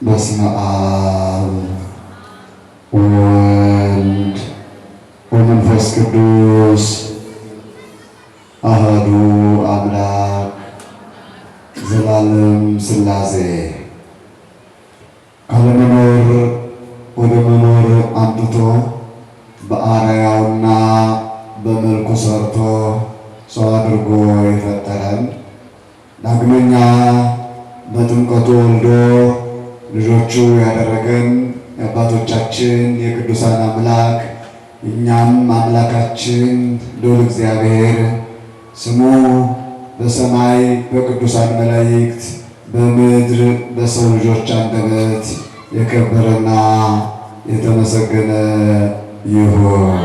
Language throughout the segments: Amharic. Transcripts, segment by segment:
በስመ አብ ወወልድ ወመንፈስ ቅዱስ አሐዱ አምላክ ዘላለም ሥላሴ። ካለመኖር ወደ መኖር አምጥቶ በአርአያውና በመልኩ ሰርቶ ሰው አድርጎ የፈጠረን፣ ዳግመኛ በጥምቀቱ ወልዶ ልጆቹ ያደረገን የአባቶቻችን የቅዱሳን አምላክ፣ እኛም አምላካችን ልዑል እግዚአብሔር ስሙ በሰማይ በቅዱሳን መላእክት፣ በምድር በሰው ልጆች አንደበት የከበረና የተመሰገነ ይሁን።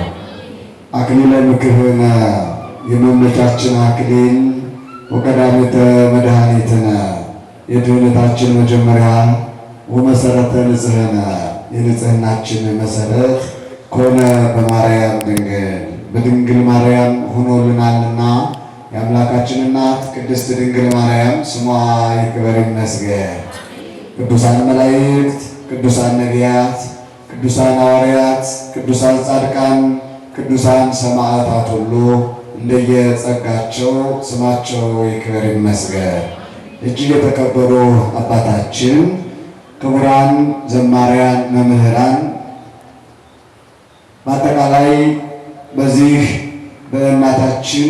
አክሊለ ምክህነ፣ የመመቻችን አክሊል፣ ወቀዳሚተ መድኃኒትነ፣ የድኅነታችን መጀመሪያ፣ ወመሰረተ ንጽሕነ፣ የንጽህናችን መሰረት፣ ኮነ በማርያም ድንግል፣ በድንግል ማርያም ሆኖልናልና የአምላካችን እናት ቅድስት ድንግል ማርያም ስሟ ይክበር ይመስገን። ቅዱሳን መላእክት፣ ቅዱሳን ነቢያት፣ ቅዱሳን ሐዋርያት፣ ቅዱሳን ጻድቃን፣ ቅዱሳን ሰማዕታት ሁሉ እንደየጸጋቸው ስማቸው ይክበር ይመስገን። እጅግ የተከበሩ አባታችን፣ ክቡራን ዘማሪያን፣ መምህራን፣ በአጠቃላይ በዚህ በእናታችን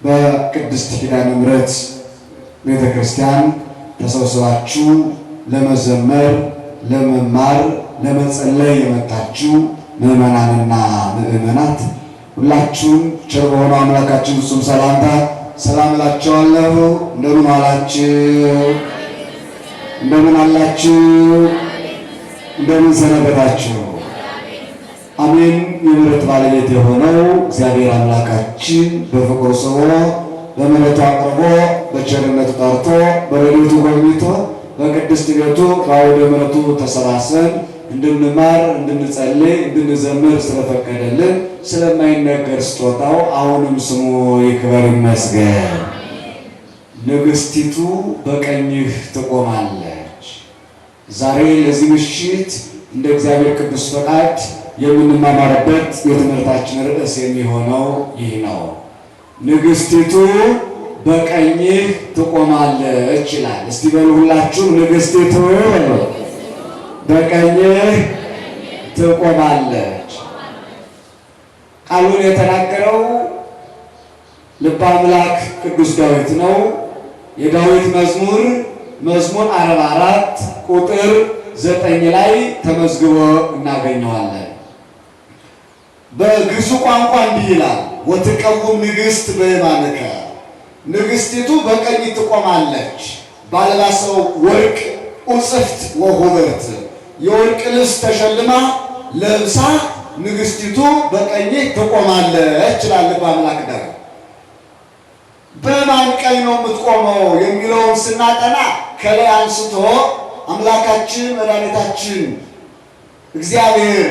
በቅድስት ኪዳነ ምሕረት ቤተ ክርስቲያን ተሰብስባችሁ ለመዘመር፣ ለመማር፣ ለመጸለይ የመጣችሁ ምዕመናንና ምዕመናት ሁላችሁም ቸር በሆነው አምላካችን ፍጹም ሰላምታ ሰላም እላችኋለሁ። እንደምን ዋላችሁ? እንደምን አላችሁ? እንደምን ሰነበታችሁ? አሜን። የምሕረት ባለቤት የሆነው እግዚአብሔር አምላካችን በፍቅሩ ስቦ፣ በምሕረቱ አቅርቦ፣ በቸርነቱ ጠርቶ፣ በረድኤቱ ጎብኝቶ፣ በቅድስት ቤቱ በአውደ ምሕረቱ ተሰባስበን እንድንማር፣ እንድንጸልይ፣ እንድንዘምር ስለፈቀደልን ስለማይነገር ስጦታው አሁንም ስሙ ይክበር ይመስገን። ንግስቲቱ በቀኝህ ትቆማለች። ዛሬ ለዚህ ምሽት እንደ እግዚአብሔር ቅዱስ ፈቃድ የምንማማርበት የትምህርታችን ርዕስ የሚሆነው ይህ ነው። ንግስቲቱ በቀኝህ ትቆማለች ይላል። እስቲ በሉ ሁላችሁም፣ ንግስቲቱ በቀኝህ ትቆማለች። ቃሉን የተናገረው ልበ አምላክ ቅዱስ ዳዊት ነው። የዳዊት መዝሙር መዝሙር 44 ቁጥር 9 ላይ ተመዝግቦ እናገኘዋለን። በግዕዙ ቋንቋ እንዲህ ይላል፣ ወትቀውም ንግሥት በየማንከ፣ ንግሥቲቱ በቀኝ ትቆማለች፣ ባልባሰው ወርቅ ኡጽፍት ወሁበርት፣ የወርቅ ልብስ ተሸልማ ለብሳ ንግሥቲቱ በቀኝ ትቆማለች ይላል ልበ አምላክ ዳዊት። በማን ቀኝ ነው የምትቆመው የሚለውን ስናጠና ከላይ አንስቶ አምላካችን መድኃኒታችን እግዚአብሔር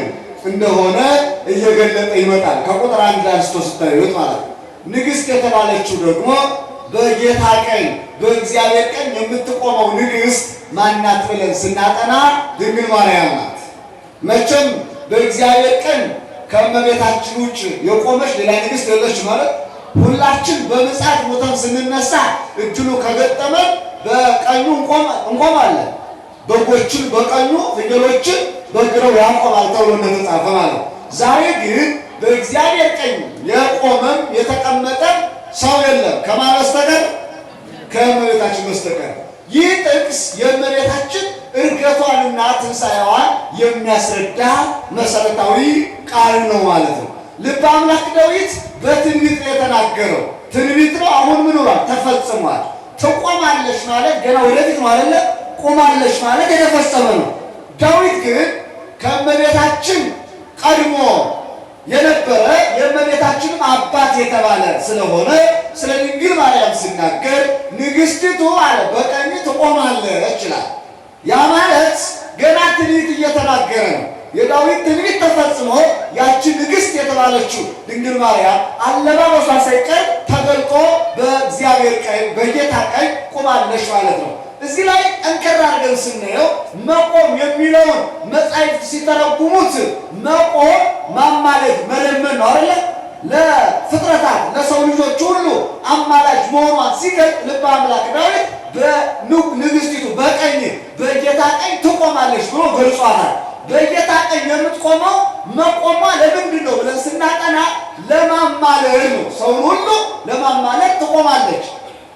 እንደሆነ እየገለጠ ይመጣል። ከቁጥር 1 አንስቶ ስታዩት ማለት ነው። ንግሥት የተባለችው ደግሞ በጌታ ቀኝ፣ በእግዚአብሔር ቀኝ የምትቆመው ንግሥት ማናት ብለን ስናጠና ድንግል ማርያም ናት። መቼም በእግዚአብሔር ቀኝ ከእመቤታችን ውጭ የቆመች ሌላ ንግሥት የለች ማለት፣ ሁላችን በምጽአት ሞተን ስንነሳ እድሉ ከገጠመን በቀኙ እንቆማለን። በጎችን በቀኙ ፍየሎችን በግራው ያቆማል ተብሎ እንደተጻፈ ማለት ነው። ዛሬ ግን በእግዚአብሔር ቀኝ የቆመም የተቀመጠ ሰው የለም። ከማን በስተቀር? ከእመቤታችን በስተቀር። ይህ ጥቅስ የእመቤታችን እርገቷንና ትንሣኤዋን የሚያስረዳ መሰረታዊ ቃል ነው ማለት ነው። ልበ አምላክ ዳዊት በትንቢት ነው የተናገረው። ትንቢት ነው። አሁን ምን ሆኗል? ተፈጽሟል። ትቆማለች ማለት ገና ወደፊት ነው አይደለ? ቆማለች ማለት የተፈጸመ ነው። ዳዊት ግን ከእመቤታችን ቀድሞ የነበረ፣ የእመቤታችንም አባት የተባለ ስለሆነ ስለ ድንግል ማርያም ሲናገር ንግሥቲቱ አለ በቀኝ ትቆማለች ይላል። ያ ማለት ገና ትንቢት እየተናገረ ነው። የዳዊት ትንቢት ተፈጽሞ ያቺ ንግሥት የተባለችው ድንግል ማርያም አለባበሷ ሳይቀር ተገልጦ በእግዚአብሔር ቀኝ፣ በጌታ ቀኝ ቆማለች ማለት ነው። እዚህ ላይ ጠንከር አድርገን ስናየው መቆም የሚለውን መጻሕፍት ሲተረጉሙት መቆም ማማለድ መለመን ነው አይደለ? ለፍጥረታት ለሰው ልጆች ሁሉ አማላጅ መሆኗን ሲገልጥ ልበ አምላክ ዳዊት በንግስቲቱ በቀኝ በጌታ ቀኝ ትቆማለች ብሎ ገልጿታል። በጌታ ቀኝ የምትቆመው መቆሟ ለምንድን ነው ብለን ስናጠና ለማማለድ ነው። ሰውን ሁሉ ለማማለድ ትቆማለች።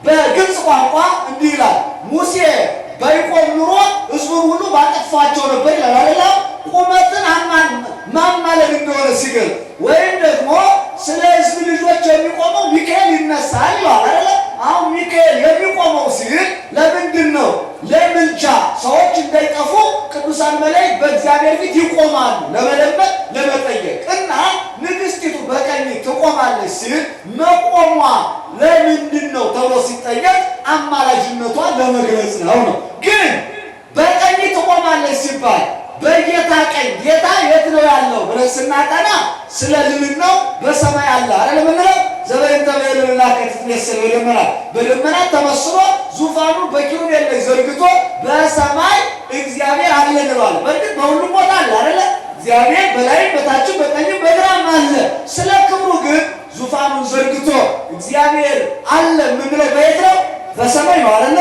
በግብፅ ቋንቋ እንዲህ ይላል፣ ሙሴ ባይቆም ኑሮ ሕዝቡን ሁሉ ባጠፋቸው ነበር ይላል አይደል? ቁመትን ማማለድ እንደሆነ ሲገልጽ፣ ወይም ደግሞ ስለ ሕዝብ ልጆች የሚቆመው ሚካኤል ይነሳል ይለዋል አይደል? አሁን ሚካኤል የሚቆመው ሲል ለምንድን ነው? ለምልጃ፣ ሰዎች እንዳይጠፉ ቅዱሳን መላእክት በእግዚአብሔር ፊት ይቆማሉ፣ ለመለመን ለመጠየቅ። እና ንግስቲቱ በቀኝ ትቆማለች ሲል መቆሟ ለምንድን ነው ተብሎ ሲጠየቅ አማላጅነቷን ለመግለጽ ነው። ግን በቀኝ ትቆማለች ሲባል በጌታ ቀኝ ጌታ የት ነው ያለው ብለን ስናጠና ስለ ልዕልናው በሰማይ አለ አይደል የምንለው? ዘበእንተ በልዕልና ከትትሜሰል በደመና፣ በደመና ተመስሎ ዙፋኑ በኪሩቤል ላይ ዘርግቶ በሰማይ እግዚአብሔር አለ እንለዋለን። በእርግጥ በሁሉም ቦታ አለ አይደለ? እግዚአብሔር በላይም በታችም በቀኝም በግራም አለ። ስለ ክብሩ ግን ዙፋኑን ዘርግቶ እግዚአብሔር አለ የምንለው በየት ነው? በሰማይ ነው አይደለ?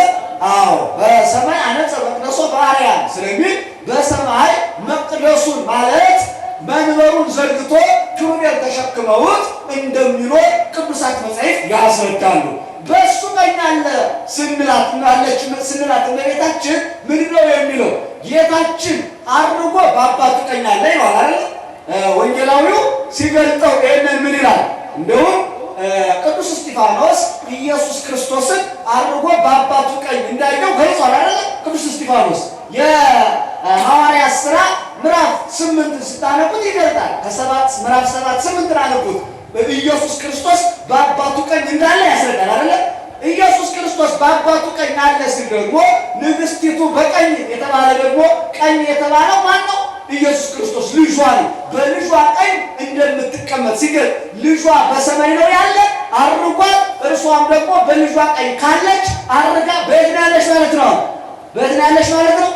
አዎ፣ በሰማይ አነጸ መቅደሶ በአርያም ስለሚል በሰማይ መቅደሱን ማለት መንበሩን ዘርግቶ ኪሩቤል ተሸክመውት እንደሚኖር ቅዱሳት መጻሕፍት ያስረዳሉ። በእሱ ቀኝ አለ ስንላት አለች ስንላት እመቤታችን ምንድን ነው የሚለው? ጌታችን አርጎ በአባቱ ቀኝ አለ ይለዋል አይደል? ወንጌላዊው ሲገልጠው ይሄንን ምን ይላል? እንደውም ቅዱስ እስጢፋኖስ ኢየሱስ ክርስቶስን አርጎ በአባቱ ቀኝ እንዳየው ገልጿል አይደል? ቅዱስ እስጢፋኖስ የሐዋርያት ሥራ ምዕራፍ 8 ስታነቡት ይገልጣል። ከሰባት ምዕራፍ 7 8 አነቡት። ኢየሱስ ክርስቶስ በአባቱ ቀኝ እንዳለ ያስረዳል አይደል? ኢየሱስ ክርስቶስ በአባቱ ቀኝ አለ ሲል ደግሞ ንግስቲቱ በቀኝ የተባለ ደግሞ ቀኝ የተባለው ማን ነው? ኢየሱስ ክርስቶስ ልጇ ነው። በልጇ ቀኝ እንደምትቀመጥ ሲገልጥ ልጇ በሰማይ ነው ያለ አርጓል። እርሷም ደግሞ በልጇ ቀኝ ካለች አርጋ በየት ነው ያለች ማለት ነው? በየት ነው ያለች ማለት ነው?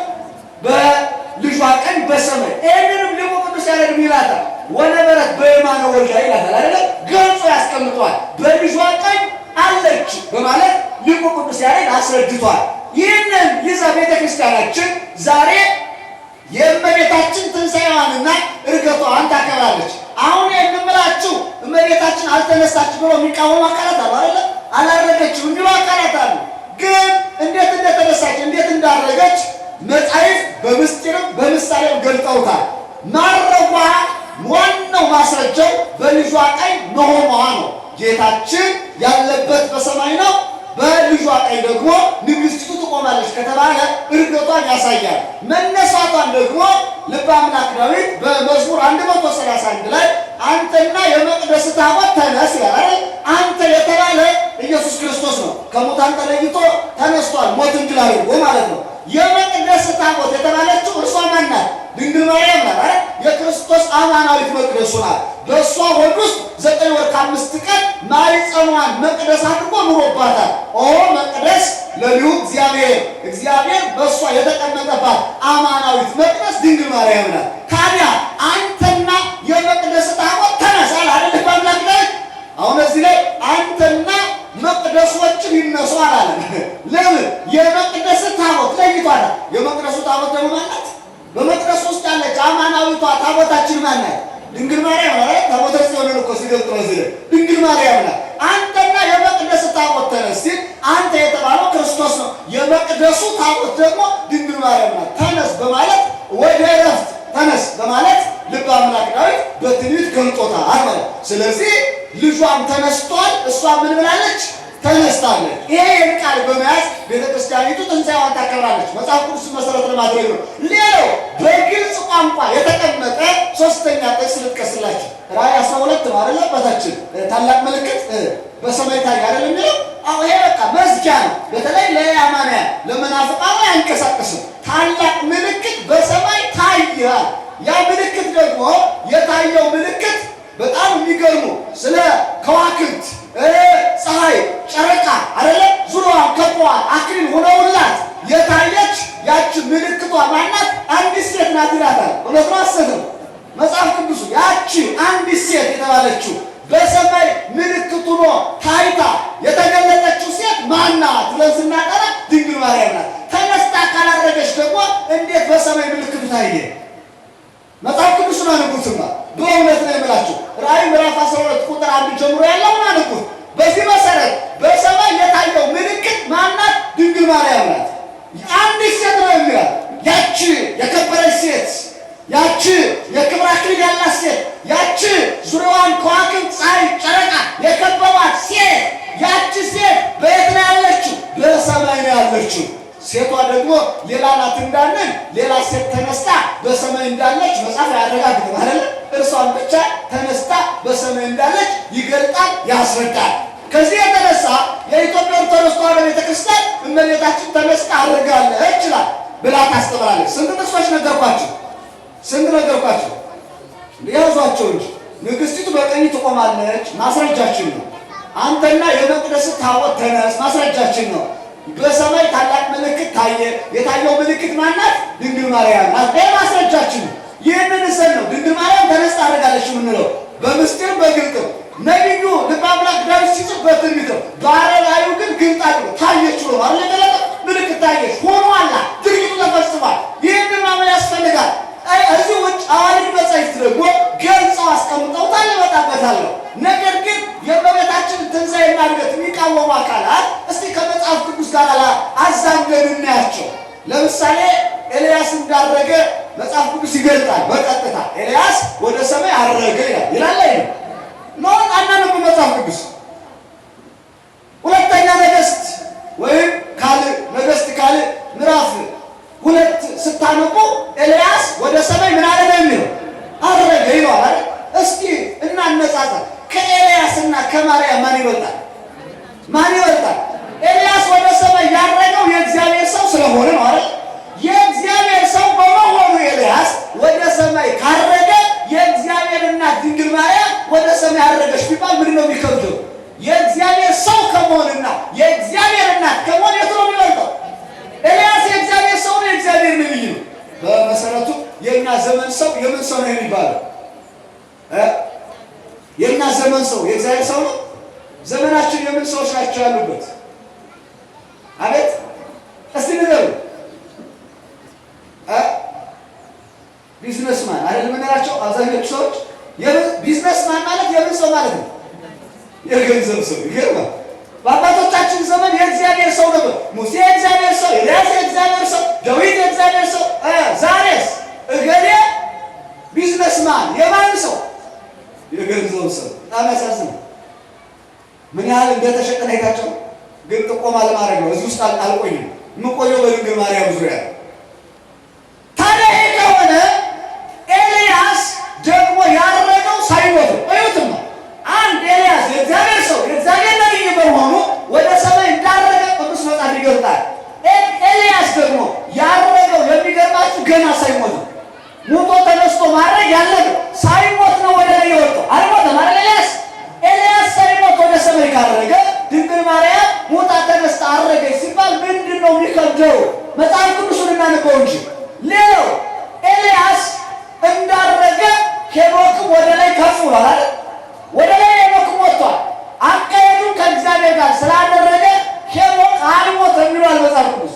በልጇ ቀኝ በሰማይ። ይህንንም ሊቁ ቅዱስ ያሬድ ይላታል፣ ወነበረት በየማነ ወልዳ ይላታል አይደለ? ገልጾ ያስቀምጠዋል። በልጇ ቀኝ አለች በማለት ሊቁ ቅዱስ ያሬድ አስረድቷል። ይህንን ይዛ ቤተክርስቲያናችን ዛሬ የእመቤታችን ትንሣኤዋንና ዕርገቷን ታከብራለች። አሁን የምምላችሁ እመቤታችን አልተነሳችም ብሎ የሚቃወሙ አካላት አሉ አይደለ? አላረገችም የሚሉ አካላት አሉ። ግን እንዴት እንደተነሳች እንዴት እንዳረገች መጻሕፍት በምስጢርም በምሳሌም ገልጠውታል። ማረጓ ዋናው ማስረጃው በልጇ ቀኝ መሆኗ ነው። ጌታችን ያለበት በሰማይ ነው። በልጇ ቀኝ ደግሞ ንግስቲቱ ትቆማለች ከተባለ ዕርገቷን ያሳያል። መነሳቷን ደግሞ ልበ አምላክ ዳዊት በመዝሙር 131 ላይ አንተና የመቅደስ ታቦት ተነስ ይላል አይደል? አንተ የተባለ ኢየሱስ ክርስቶስ ነው። ከሙታን ተለይቶ ተነስቷል፣ ሞትን ድል አድርጎ ማለት ነው። የመቅደስ ታቦት የተባለችው እርሷ ማን ናት? ድንግል ማርያም ናት አይደል? የክርስቶስ አማናዊት መቅደሱ ናት። በእሷ ሆድ ውስጥ 9 ወር ከ5 ቀን ማኅፀኗን መቅደስ አድርጎ ኑሮባታል። ኦ መቅደስ ለልዑል እግዚአብሔር፣ እግዚአብሔር በእሷ የተቀመጠባት አማናዊት መቅደስ ድንግል ማርያም ናት። ታዲያ አንተና የመቅደስ ታቦት ተነስ አለ አይደል? በአምላክ ላይ አሁን እዚህ ላይ አንተና መቅደሶችን ይነሱ አላለም። ለምን? የመቅደስ ታቦት ለይቷል። የመቅደሱ ታቦት ደግሞ ማናት? በመቅደሱ ውስጥ ያለች አማናዊቷ ታቦታችን ማናት? ድንግል ማርያም ናት። ታቦተ ጽዮንን እኮ ሲገልጥ ነው እዚህ ላይ ድንግል ማርያም ናት። አንተና የመቅደስ ታቦት ተነስ ሲል አንተ የተባለው ክርስቶስ ነው። የመቅደሱ ታቦት ደግሞ ድንግል ማርያም ናት። ተነስ በማለት ወደ ዕረፍት ተነስ በማለት ልበ አምላክ ዳዊት በትንቢት ገልጦታል ማለት። ስለዚህ ልጇም ተነስቷል፣ እሷ ምን ብላለች? ተነስታለች። ይሄን ቃል በመያዝ ቤተክርስቲያኒቱ ትንሣኤዋን ታከብራለች። መጽሐፍ ቅዱስ መሰረት ለማድረግ ነው። ሌላው በግልጽ ቋንቋ የተቀመጠ ሶስተኛ ጥቅስ ልጥቀስላችሁ። ራእይ 12 ነው አይደል? አባታችን ታላቅ ምልክት በሰማይ ታየ አይደል የሚለው? አዎ፣ ይሄ በቃ መዝጊያ ነው። በተለይ ለአማንያን ለመናፍቃን አያንቀሳቅስም። ታላቅ ምልክት በሰማይ ታየ። ያ ምልክት ደግሞ የታየው ምልክት በጣም የሚገርሙ ስለ ከዋክብት፣ ፀሐይ፣ ጨረቃ አይደለ? ዙሪያዋን ከበዋል፣ አክሊል ሆነውላት የታየች ያቺ ምልክቷ ማናት? አንዲት ሴት ናት ይላታል። እውነት ነው ሐሰት ነው? መጽሐፍ ቅዱሱ ያቺ አንዲት ሴት የተባለችው በሰማይ ምልክቱ ሆኖ ታይታ የተገለጠችው ሴት ማናት ብለን ስናጠና ድንግል ማርያም ናት። ተነስታ ካላረገች ደግሞ እንዴት በሰማይ ምልክቱ ታየ? መጽሐፍ ቅዱስን አንብቡትማ። በእውነት ነው የምላችሁ። ራእይ ምዕራፍ 12 ቁጥር 1 ጀምሮ ያለውን አንብቡት። በዚህ መሰረት በሰማይ የታየው ምልክት ማናት? ድንግል ማርያም ናት። አንዲት ሴት ነው የሚላት። ያቺ የከበረች ሴት፣ ያቺ የክብር አክሊል ያላት ሴት፣ ያቺ ዙሪያዋን ከዋክብት፣ ፀሐይ፣ ጨረቃ የከበቧት ሴት፣ ያቺ ሴት በየት ነው ያለችው? በሰማይ ነው ያለችው። ሴቷ ደግሞ ሌላ ናት እንዳንል ሌላ ሴት ተነስታ በሰማይ እንዳለች መጽሐፍ አያረጋግጥም አይደል? እርሷን ብቻ ተነስታ በሰማይ እንዳለች ይገልጣል፣ ያስረዳል። ከዚህ የተነሳ የኢትዮጵያ ኦርቶዶክስ ተዋሕዶ ቤተክርስቲያን እመቤታችን ተነስታ አድርጋለች ይላል ብላ ታስተምራለች። ስንት ጥቅሶች ነገርኳችሁ? ስንት ነገርኳችሁ? ያዟቸው እንጂ። ንግስቲቱ በቀኝ ትቆማለች፣ ማስረጃችን ነው። አንተና የመቅደስ ታቦት ተነስ፣ ማስረጃችን ነው። በሰማይ ታላቅ ምልክት ታየ። የታየው ምልክት ማናት? ድንግል ማርያም ናት። ይሄ ማስረጃችን ነው። ይህንን እሰን ነው ድንግል ማርያም ተነስታ አድርጋለች የምንለው በምስጢር በግልጥም። ነቢዩ ልበ አምላክ ዳዊት ሲጽፍ በትንቢት ነው። ባለራእዩ ግን ግልጥ አድርጎ ታየች ብሎ አይደል የገለጠው? ምልክት ታየች ሆኗል፣ ድርጊቱ ተፈጽሟል። ይህንን ማመን ያስፈልጋል። እዚህ ውጭ አዋልድ መጻሕፍት ደግሞ ገልጸው አስቀምጠውታል፣ እመጣበታለሁ። ነገር ግን የእመቤታችንን ትንሣኤና ዕርገት የሚቃወሙ አካላት እስቲ ከመጽሐፍ ቅዱስ ጋር አዛምደን እናያቸው። ለምሳሌ ኤልያስ እንዳረገ መጽሐፍ ቅዱስ ይገልጣል። በቀጥታ ኤልያስ ወደ ሰማይ አረገ ይላል። ይላል አይደል? ነው አናነብ መጽሐፍ ቅዱስ። ሁለተኛ ነገሥት ወይም ካልዕ ነገሥት ካልዕ ምዕራፍ 2 ስታነቡ ኤልያስ ወደ ሰማይ ምን አለ ነው የሚለው? አረገ ይለዋል አይደል? እስቲ እናነጻጽር። ከኤልያስና ከማርያም ማን ይበልጣል? ማን ይበልጣል? ኤልያስ ወደ ሰማይ ያረገው የእግዚአብሔር ሰው ስለሆነ ነው አይደል? የእግዚአብሔር ሰው በመሆኑ ኤልያስ ወደ ሰማይ ካረገ የእግዚአብሔር እናት ድንግል ማርያም ወደ ሰማይ አረገች ቢባል ምንድን ነው የሚከብደው? የእግዚአብሔር ሰው ከመሆንና የእግዚአብሔር እናት ከመሆን የቱ ነው የሚበልጠው? ኤልያስ የእግዚአብሔር ሰው ነው፣ የእግዚአብሔር ነብይ ነው። በመሰረቱ የኛ ዘመን ሰው የምን ሰው ነው የሚባለው? የኛ ዘመን ሰው የእግዚአብሔር ሰው ነው? ዘመናችን የምን ሰዎች ናቸው ያሉበት? አቤት እስቲ ንገሩ። Businessman አይደል የምንላቸው አብዛኞቹ ሰዎች? Businessman ማለት የምን ሰው ማለት ነው? የገንዘብ ሰው። ይገርማል። በአባቶቻችን ዘመን የእግዚአብሔር ሰው ነበር። ሙሴ የእግዚአብሔር ሰው፣ ኤልያስ የእግዚአብሔር ሰው፣ ዳዊት የእግዚአብሔር ሰው። ዛሬስ እገሌ businessman የማን ሰው? የገንዘብ ሰው። በጣም ያሳዝናል። ምን ያህል እንደተሸጠን አይታቸው። ግን ጥቆማ ለማድረግ ነው። እዚህ ውስጥ አልቆይም። የምቆየው በድንግል ማርያም ዙሪያ ነው። ታዲያ ይሄ ከሆነ ኤልያስ ደግሞ ያረገው ሳይሞት ነው። እዩትማ፣ አንድ ኤልያስ የእግዚአብሔር ሰው የእግዚአብሔር ነቢይ በመሆኑ ወደ ሰማይ እንዳረገ ቅዱስ መጽሐፍ ይገልጣል። ኤልያስ ደግሞ ያረገው የሚገርማችሁ ገና ሳይሞት ነው። ሞቶ ተነስቶ ማድረግ ያለ ነው። ሳይሞት ነው ወደ ላይ የወጣው። አልሞተም አይደል ኤልያስ? ኤልያስ ሳይሞት ወደ ሰማይ ካረገ ድንግል ማርያም ሞታ ተነስታ አረገች ሲባል ምንድን ነው የሚከብደው? መጽሐፍ ቅዱሱን እናንበው እንጂ። ሌላው ኤልያስ እንዳረገ ሄኖክም ወደ ላይ ከፍ ብሏል አይደል? ወደ ላይ ሄኖክም ወጥቷል። አካሄዱን ከእግዚአብሔር ጋር ስላደረገ ሄኖክ አልሞተም ይሏል መጽሐፍ ቅዱስ።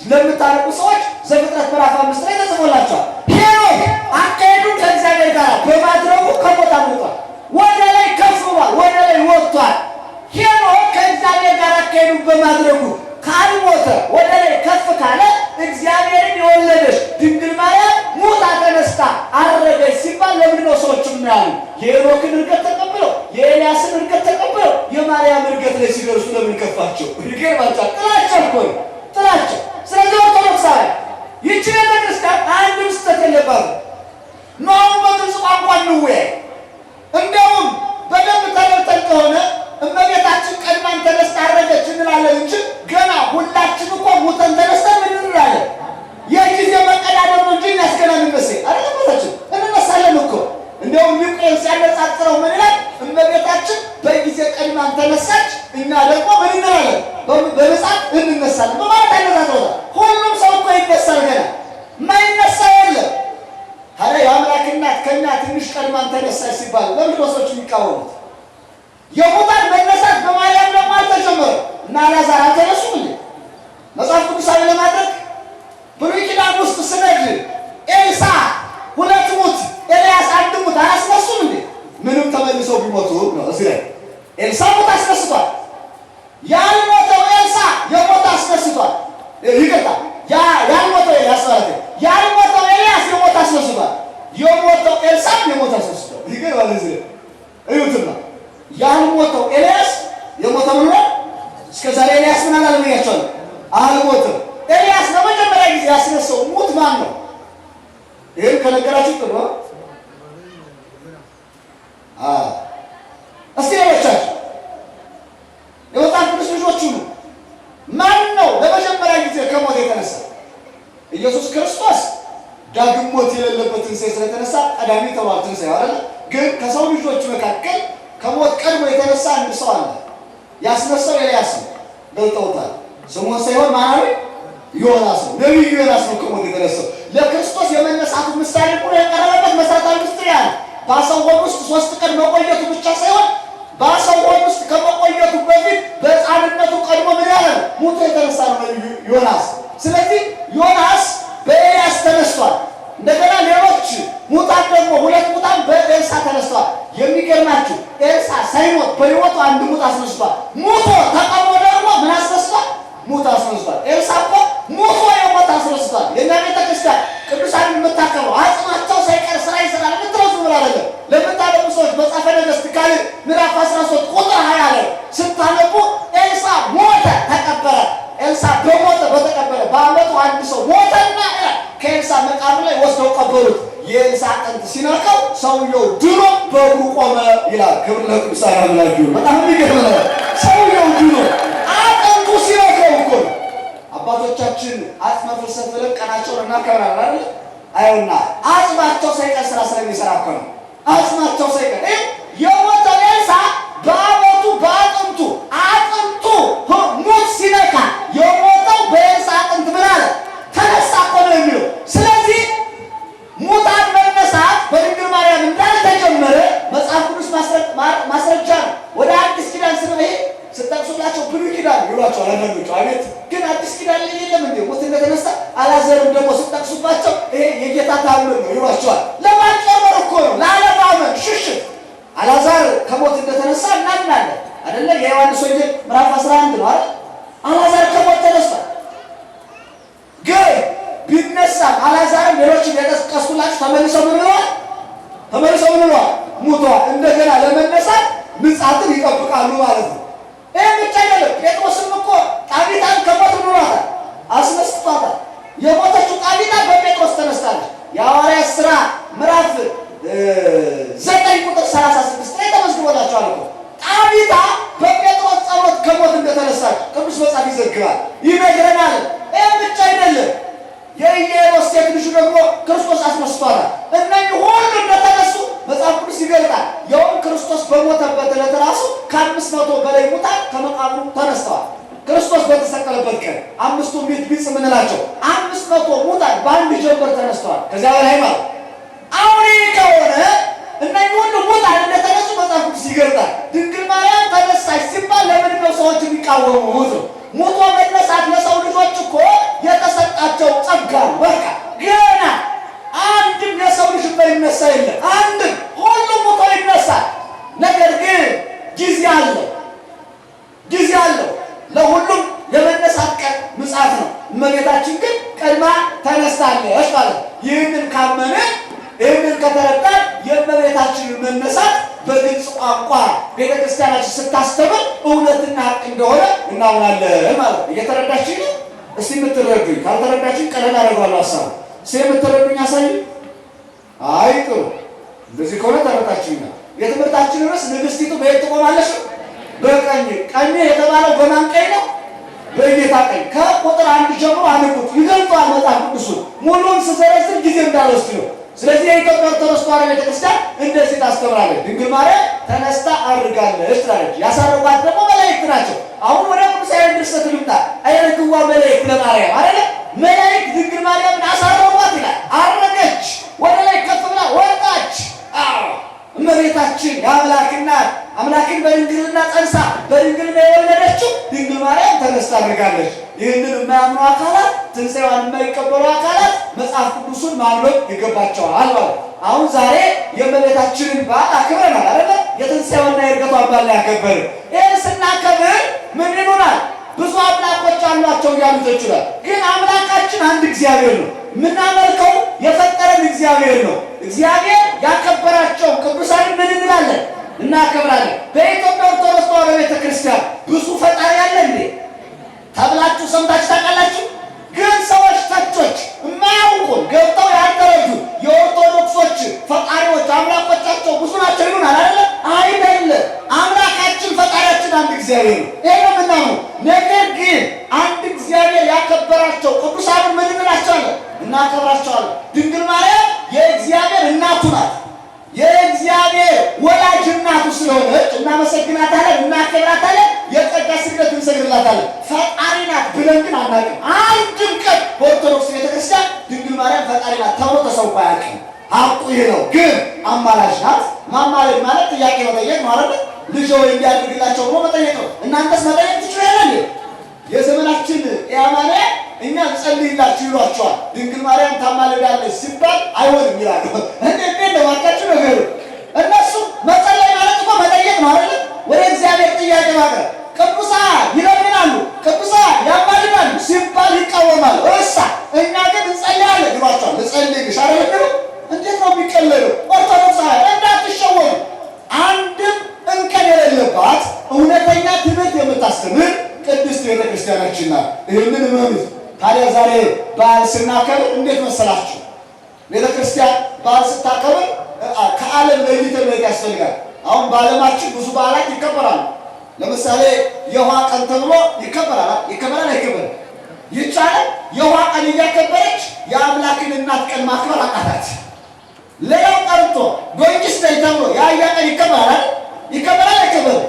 ለምታነቡ ሰዎች ዘፍጥረት ምዕራፍ 5 ላይ ተጽፎላቸዋል። ሄኖክ አካሄዱን ከእግዚአብሔር ጋር በማድረጉ ከሞት አምልጧል። ወደ ላይ ከፍ ብሏል፣ ወደ ላይ ወጥቷል። ሄኖክ ከእግዚአብሔር ጋር አካሄዱን በማድረጉ ካልሞተ ወደ ላይ ከፍ ካለ እግዚአብሔርን የወለደች ከኛ ትንሽ ቀድማን ተነሳች ሲባል ለምንድን ነው ሰዎች የሚቃወሙት? የሙታን መነሳት በማርያም ደግሞ አልተጀመረም እና አልዓዛር አልተነሱም እንዴ? መጽሐፍ ቅዱሳዊ ለማድረግ ብሉይ ኪዳን ውስጥ ስነድ ኤልሳ ሁለት ሙት፣ ኤልያስ አንድ ሙት አያስነሱም እንዴ? ምንም ተመልሰው ቢሞቱ ነው። እዚህ ላይ ኤልሳ ሙት አስነስቷል። ያልሞተው ኤልሳ የሞተ አስነስቷል። ይቅርታ፣ ያልሞተው ኤልያስ ማለት ነው። ያልሞተው ኤልያስ የሞተ አስነስቷል። የሞተው ኤልሳም የሞተ አስነስቷል። ይገርማል። እዚህ ላይ እዩትማ፣ ያልሞተው ኤልያስ የሞተ ምን ነው? እስከ ዛሬ ኤልያስ ምን አላለም ብያቸዋለሁ? አልሞተም። ኤልያስ ለመጀመሪያ ጊዜ ያስነሳው ሙት ማን ነው? ይህን ከነገራችሁ ጥሩ ነው። እስቲ ሌሎቻችሁ የመጽሐፍ ቅዱስ ልጆች ሁኑ። ማን ነው ለመጀመሪያ ጊዜ ከሞት የተነሳ? ኢየሱስ ክርስቶስ ዳግም ሞት የሌለበት ትንሣኤ ስለተነሳ ቀዳሚ ተብሏል። ትንሣኤ አይደለ? ግን ከሰው ልጆች መካከል ከሞት ቀድሞ የተነሳ አንድ ሰው አለ። ያስነሳው ኤልያስ ነው። ገልጠውታል። ስሙን ሳይሆን ማን ዮናስ ነው። ነቢዩ ዮናስ ነው ከሞት የተነሳው። ለክርስቶስ የመነሳቱ ምሳሌ ሆኖ የቀረበበት መሰረታዊ ምስጢር ያለ በአሳው ሆድ ውስጥ 3 ቀን መቆየቱ ብቻ ሳይሆን በአሳው ሆድ ውስጥ ከመቆየቱ በፊት በሕፃንነቱ ቀድሞ ምን ያለ ነው? ሙቶ የተነሳ ነው ነቢዩ ዮናስ። ስለዚህ ዮናስ በኤልያስ ተነስቷል። እንደገና ሌሎች ሙታን ደግሞ 2 ሙታን በኤልሳ ተነስተዋል። የሚገርማችሁ ኤልሳ ሳይሞት በሕይወቱ አንድ ሙት አስነስቷል። ሙቶ ተቀብሮ ደግሞ ምን አስነስቷል? ሙት አስነስቷል። ኤልሳ እኮ ሙቶ የሞት አስነስቷል። የኛ ቤተክርስቲያን ቅዱሳን የምታከብረው አጽማቸው ሳይቀር ስራ ይሰራል የምትለው ዝም ብላ አይደለም። ለምታነቡ ሰዎች መጽሐፈ ነገሥት ካልዕ ምዕራፍ 13 ቁጥር 20 ላይ ስታነቡ ኤልሳ ሞተ ተቀበረ። ኤልሳ በሞተ በተቀበረ በዓመቱ አንድ ሰው ሞተና ከኤልሳ መቃብር ላይ ወስደው ቀበሩት። የኤልሳ አጥንት ሲነካው ሰውየው ድኖ በእግሩ ቆመ ይላል። ክብር ለቅዱሳን አምላክ ይሁን። በጣም የሚገርም ነው። ሰውየው ድኖ አጥንቱ ሲነካው እኮ ነው። አባቶቻችን አጽመ ፍልሰት ብለን ቀናቸውን እናከብራለን አይደል? አይውና አጽማቸው ሳይቀር ስራ ስለሚሰራ እኮ ነው። አጽማቸው ሳይቀር የሞተው ኤልሳ በአመቱ በአጥንቱ አጥንቱ ሙት ሲነካ የሞተው በኤልሳ አጥንት ምን አለ? ተነሳ እኮ ነው የሚለው። ስለዚህ ሙታን መነሳት በድንግል ማርያም እንዳልተጀመረ መጽሐፍ ቅዱስ ማስረጃ ነው። ወደ አዲስ ኪዳን ስንሄድ ስጠቅሱላቸው ብሉይ ኪዳን ይሏቸዋል አንዳንዶቹ። አቤት ግን አዲስ ኪዳን ላይ የለም እንዴ ሙት እንደተነሳ? አልዓዛርን ደግሞ ስጠቅሱባቸው ይሄ የጌታ ታምር ነው ይሏቸዋል። ለማጭበርበር እኮ ነው፣ ላለማመን ሽሽት። አልዓዛር ከሞት እንደተነሳ እናምናለን አይደለ? የዮሐንስ ወንጌል ምዕራፍ 11 ነው አይደል? አልዓዛር ከሞት ተነስቷል። ግን ቢነሳም አልዓዛርም ሌሎችን የጠቀስኩላችሁ ተመልሰው ምን ብለዋል? ተመልሰው ምን ብለዋል? ሙተዋል። እንደገና ለመነሳት ምጽአትን ይጠብቃሉ ማለት ነው። ይሄ ብቻ አይደለም። ጴጥሮስም እኮ ጣቢታን ከሞት ምን ብሏታል? አስነስቷታል። የሞተችው ጣቢታ በጴጥሮስ ተነስታለች። የሐዋርያት ሥራ ምዕራፍ 9 ቁጥር 36 ላይ ተመዝግቦላችኋል እኮ። ጣቢታ በጴጥሮስ ጸሎት ከሞት እንደተነሳች ቅዱስ መጽሐፍ ይዘግባል፣ ይነግረናል። ይሄ ብቻ አይደለም። የኢያኢሮስ ሴት ልጁ ደግሞ ክርስቶስ አስነስቷታል። እነኚህ ሁሉ እንደተነሱ መጽሐፍ ቅዱስ ይገልጣል። ያውም ክርስቶስ በሞተበት ዕለት ራሱ ከ500 በላይ ሙታን ከመቃብሩ ተነስተዋል። ክርስቶስ በተሰቀለበት ቀን 5ቱ ምዕት ቢጽ የምንላቸው 500 ሙታን በአንድ ጀንበር ተነስተዋል። ከዚያ በላይ ማለት አሁን ይህ ከሆነ እነኚህ ሁሉ ሙታን እንደተነሱ መጽሐፍ ቅዱስ ይገልጣል። ድንግል ማርያም ተነሳች ሲባል ለምንድን ነው ሰዎች የሚቃወሙት? ሙቶ መነሳት ለሰው ልጆች እኮ የተሰጣቸው ጸጋ ነው። በቃ ገና አንድም የሰው ልጅ የማይነሳ የለም። አንድም ሁሉም ሙቶ ይነሳል። ነገር ግን ጊዜ አለው፣ ጊዜ አለው። ለሁሉም የመነሳት ቀን ምጽአት ነው። እመቤታችን ግን ቀድማ ተነስታለች ማለት ነው። ይህንን ካመንን ይህንን ከተረዳን የእመቤታችንን መነሳት በግልጽ ቋንቋ ቤተክርስቲያናችን ስታስተምር እውነትና ሐቅ እንደሆነ እናምናለን ማለት ነው። እየተረዳችኝ ነው? እስቲ የምትረዱኝ ካልተረዳችኝ ቀለል አደርገዋለሁ ሀሳቡ። እስቲ የምትረዱኝ አሳይ። አይ ጥሩ፣ እንደዚህ ከሆነ ተረዳችሁኛል። የትምህርታችን ርዕስ ንግስቲቱ በየት ትቆማለች? በቀኝ። ቀኝ የተባለው በማን ቀኝ ነው? በጌታ ቀኝ። ከቁጥር 1 ጀምሮ አንብቡት፣ ይገልጠዋል መጽሐፍ ቅዱሱን። ሙሉውን ስዘረዝር ጊዜ እንዳልወስድ ነው። ስለዚህ የኢትዮጵያ ኦርቶዶክስ ተዋሕዶ ቤተክርስቲያን እንደዚህ ታስተምራለች። ድንግል ማርያም ተነስታ አርጋለች ትላለች። ያሳረጓት ደግሞ መላእክት ናቸው። አሁን ወደ ቅዱስ ያሬድ ድርሰት ልምጣ። አይረግዋ መላእክት ለማርያም አይደለ? መላእክት ድንግል ማርያምን አሳረጓት ይላል። አረገች፣ ወደ ላይ ከፍ ብላ ወጣች። ተነስታ አድርጋለች። ይህንን የማያምኑ አካላት፣ ትንሣኤዋን የማይቀበሉ አካላት መጽሐፍ ቅዱሱን ማንበብ ይገባቸዋል ማለት። አሁን ዛሬ የእመቤታችንን በዓል አክብረናል አይደለ? የትንሣኤዋንና የዕርገቷን በዓል ላይ ያከበርን። ይህን ስናከብር ምን ይሉናል? ብዙ አምላኮች አሏቸው እያሉ ይችላል። ግን አምላካችን አንድ እግዚአብሔር ነው። የምናመልከው የፈጠረን እግዚአብሔር ነው። እግዚአብሔር ያከበራቸው ቅዱሳንን ምን እንላለን? እናከብራለን። በኢትዮጵያ ኦርቶዶክስ ተዋሕዶ ቤተክርስቲያን ብዙ ፈጣሪ አለ እንዴ ተብላችሁ ሰምታችሁ ታውቃላችሁ? ግን ሰዎች ተቾች የማያውቁን ገብተው ያልተረዱ የኦርቶዶክሶች ፈጣሪዎች አምላኮቻቸው ብዙ ናቸው ይሉናል አይደለ? አይደለም። አምላካችን ፈጣሪያችን አንድ እግዚአብሔር ነው። ይሄ ነው የምናምነው። ነገር ግን አንድ እግዚአብሔር ያከበራቸው ቅዱሳንን ምን እንላቸዋለን? እናከብራቸዋለን። ድንግል ማርያም የእግዚአብሔር እናቱ ናት። የእግዚአብሔር ወላጅ እናቱ ስለሆነች እናመሰግናታለን፣ እናከብራታለን፣ የጸጋ ስግደት እንሰግድላታለን። ፈጣሪ ናት ብለን ግን አናውቅም። አንድም ቀን በኦርቶዶክስ ቤተክርስቲያን ድንግል ማርያም ፈጣሪ ናት ተብሎ ተሰብኮ አያውቅም። ሐቁ ይህ ነው። ግን አማላጅ ናት። ማማለድ ማለት ጥያቄ መጠየቅ ነው አይደል? ልጅ ወይ እንዲያደርግላቸው ብሎ መጠየቅ ነው። እናንተስ መጠየቅ ትችላላችሁ? የዘመናችን ኢአማንያ እኛ እንጸልይላችሁ ይሏቸዋል። ድንግል ማርያም ታማልዳለች ሲባል አይሆንም ይላሉ። እንዴት ነው እባካችሁ ነገሩ? እነሱ መጸለይ ማለት እኮ መጠየቅ ነው አይደል? ወደ እግዚአብሔር ጥያቄ ማቅረብ። ቅዱሳን ይለምናሉ፣ ቅዱሳን ያማልዳሉ ሲባል ይቃወማሉ። እሳ እኛ ግን እንጸልያለን ይሏቸዋል። ልጸልይልሽ አይደል? እንዴት ነው የሚቀለለው? ኦርቶዶክሳውያን እንዳትሸወዱ። አንድም እንከን የሌለባት እውነተኛ ትምህርት የምታስተምር ቅድስት ቤተክርስቲያናችን ናት። ይህንን እመኑት። ታዲያ ዛሬ በዓል ስናከብር እንዴት መሰላችሁ? ቤተክርስቲያን በዓል ስታከብር ከዓለም ለይተን መሄድ ያስፈልጋል። አሁን በዓለማችን ብዙ በዓላት ይከበራሉ። ለምሳሌ የውሃ ቀን ተብሎ ይከበራል። ይከበራል አይከበርም? ይቻላል። የውሃ ቀን እያከበረች የአምላክን እናት ቀን ማክበር አቃታት። ሌላው ቀርቶ Donkey's Day ተብሎ የአህያ ቀን ይከበራል። ይከበራል አይከበርም?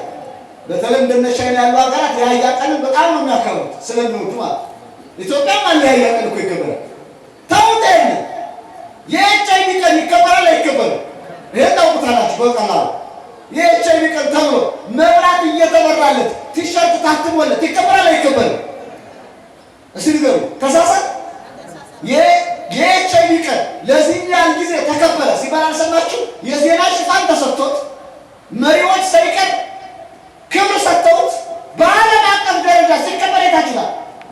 በተለይ እንደነ ቻይና ያሉ ሀገራት የአህያ ቀንን በጣም ነው የሚያከብሩት ስለሚወዱ ማለት። ኢትዮጵያም አለ የአህያ ቀን እኮ ይከበራል። ተውት። ይሄን የኤች አይ ቪ ቀን ይከበራል አይከበርም? ይሄን ታውቁታላችሁ በቀላሉ። የኤች አይ ቪ ቀን ተብሎ መብራት እየተበራለት ቲሸርት ታትሞለት ይከበራል አይከበርም? እስኪ ንገሩ። ተሳሳት። የኤች አይ ቪ ቀን ለዚህ ያህል ጊዜ ተከበረ ሲባል አልሰማችሁ? የዜና ሽፋን ተሰጥቶት መሪዎች ሳይቀር ክብር ሰጥተውት በዓለም አቀፍ ደረጃ ሲከበር የታችላል።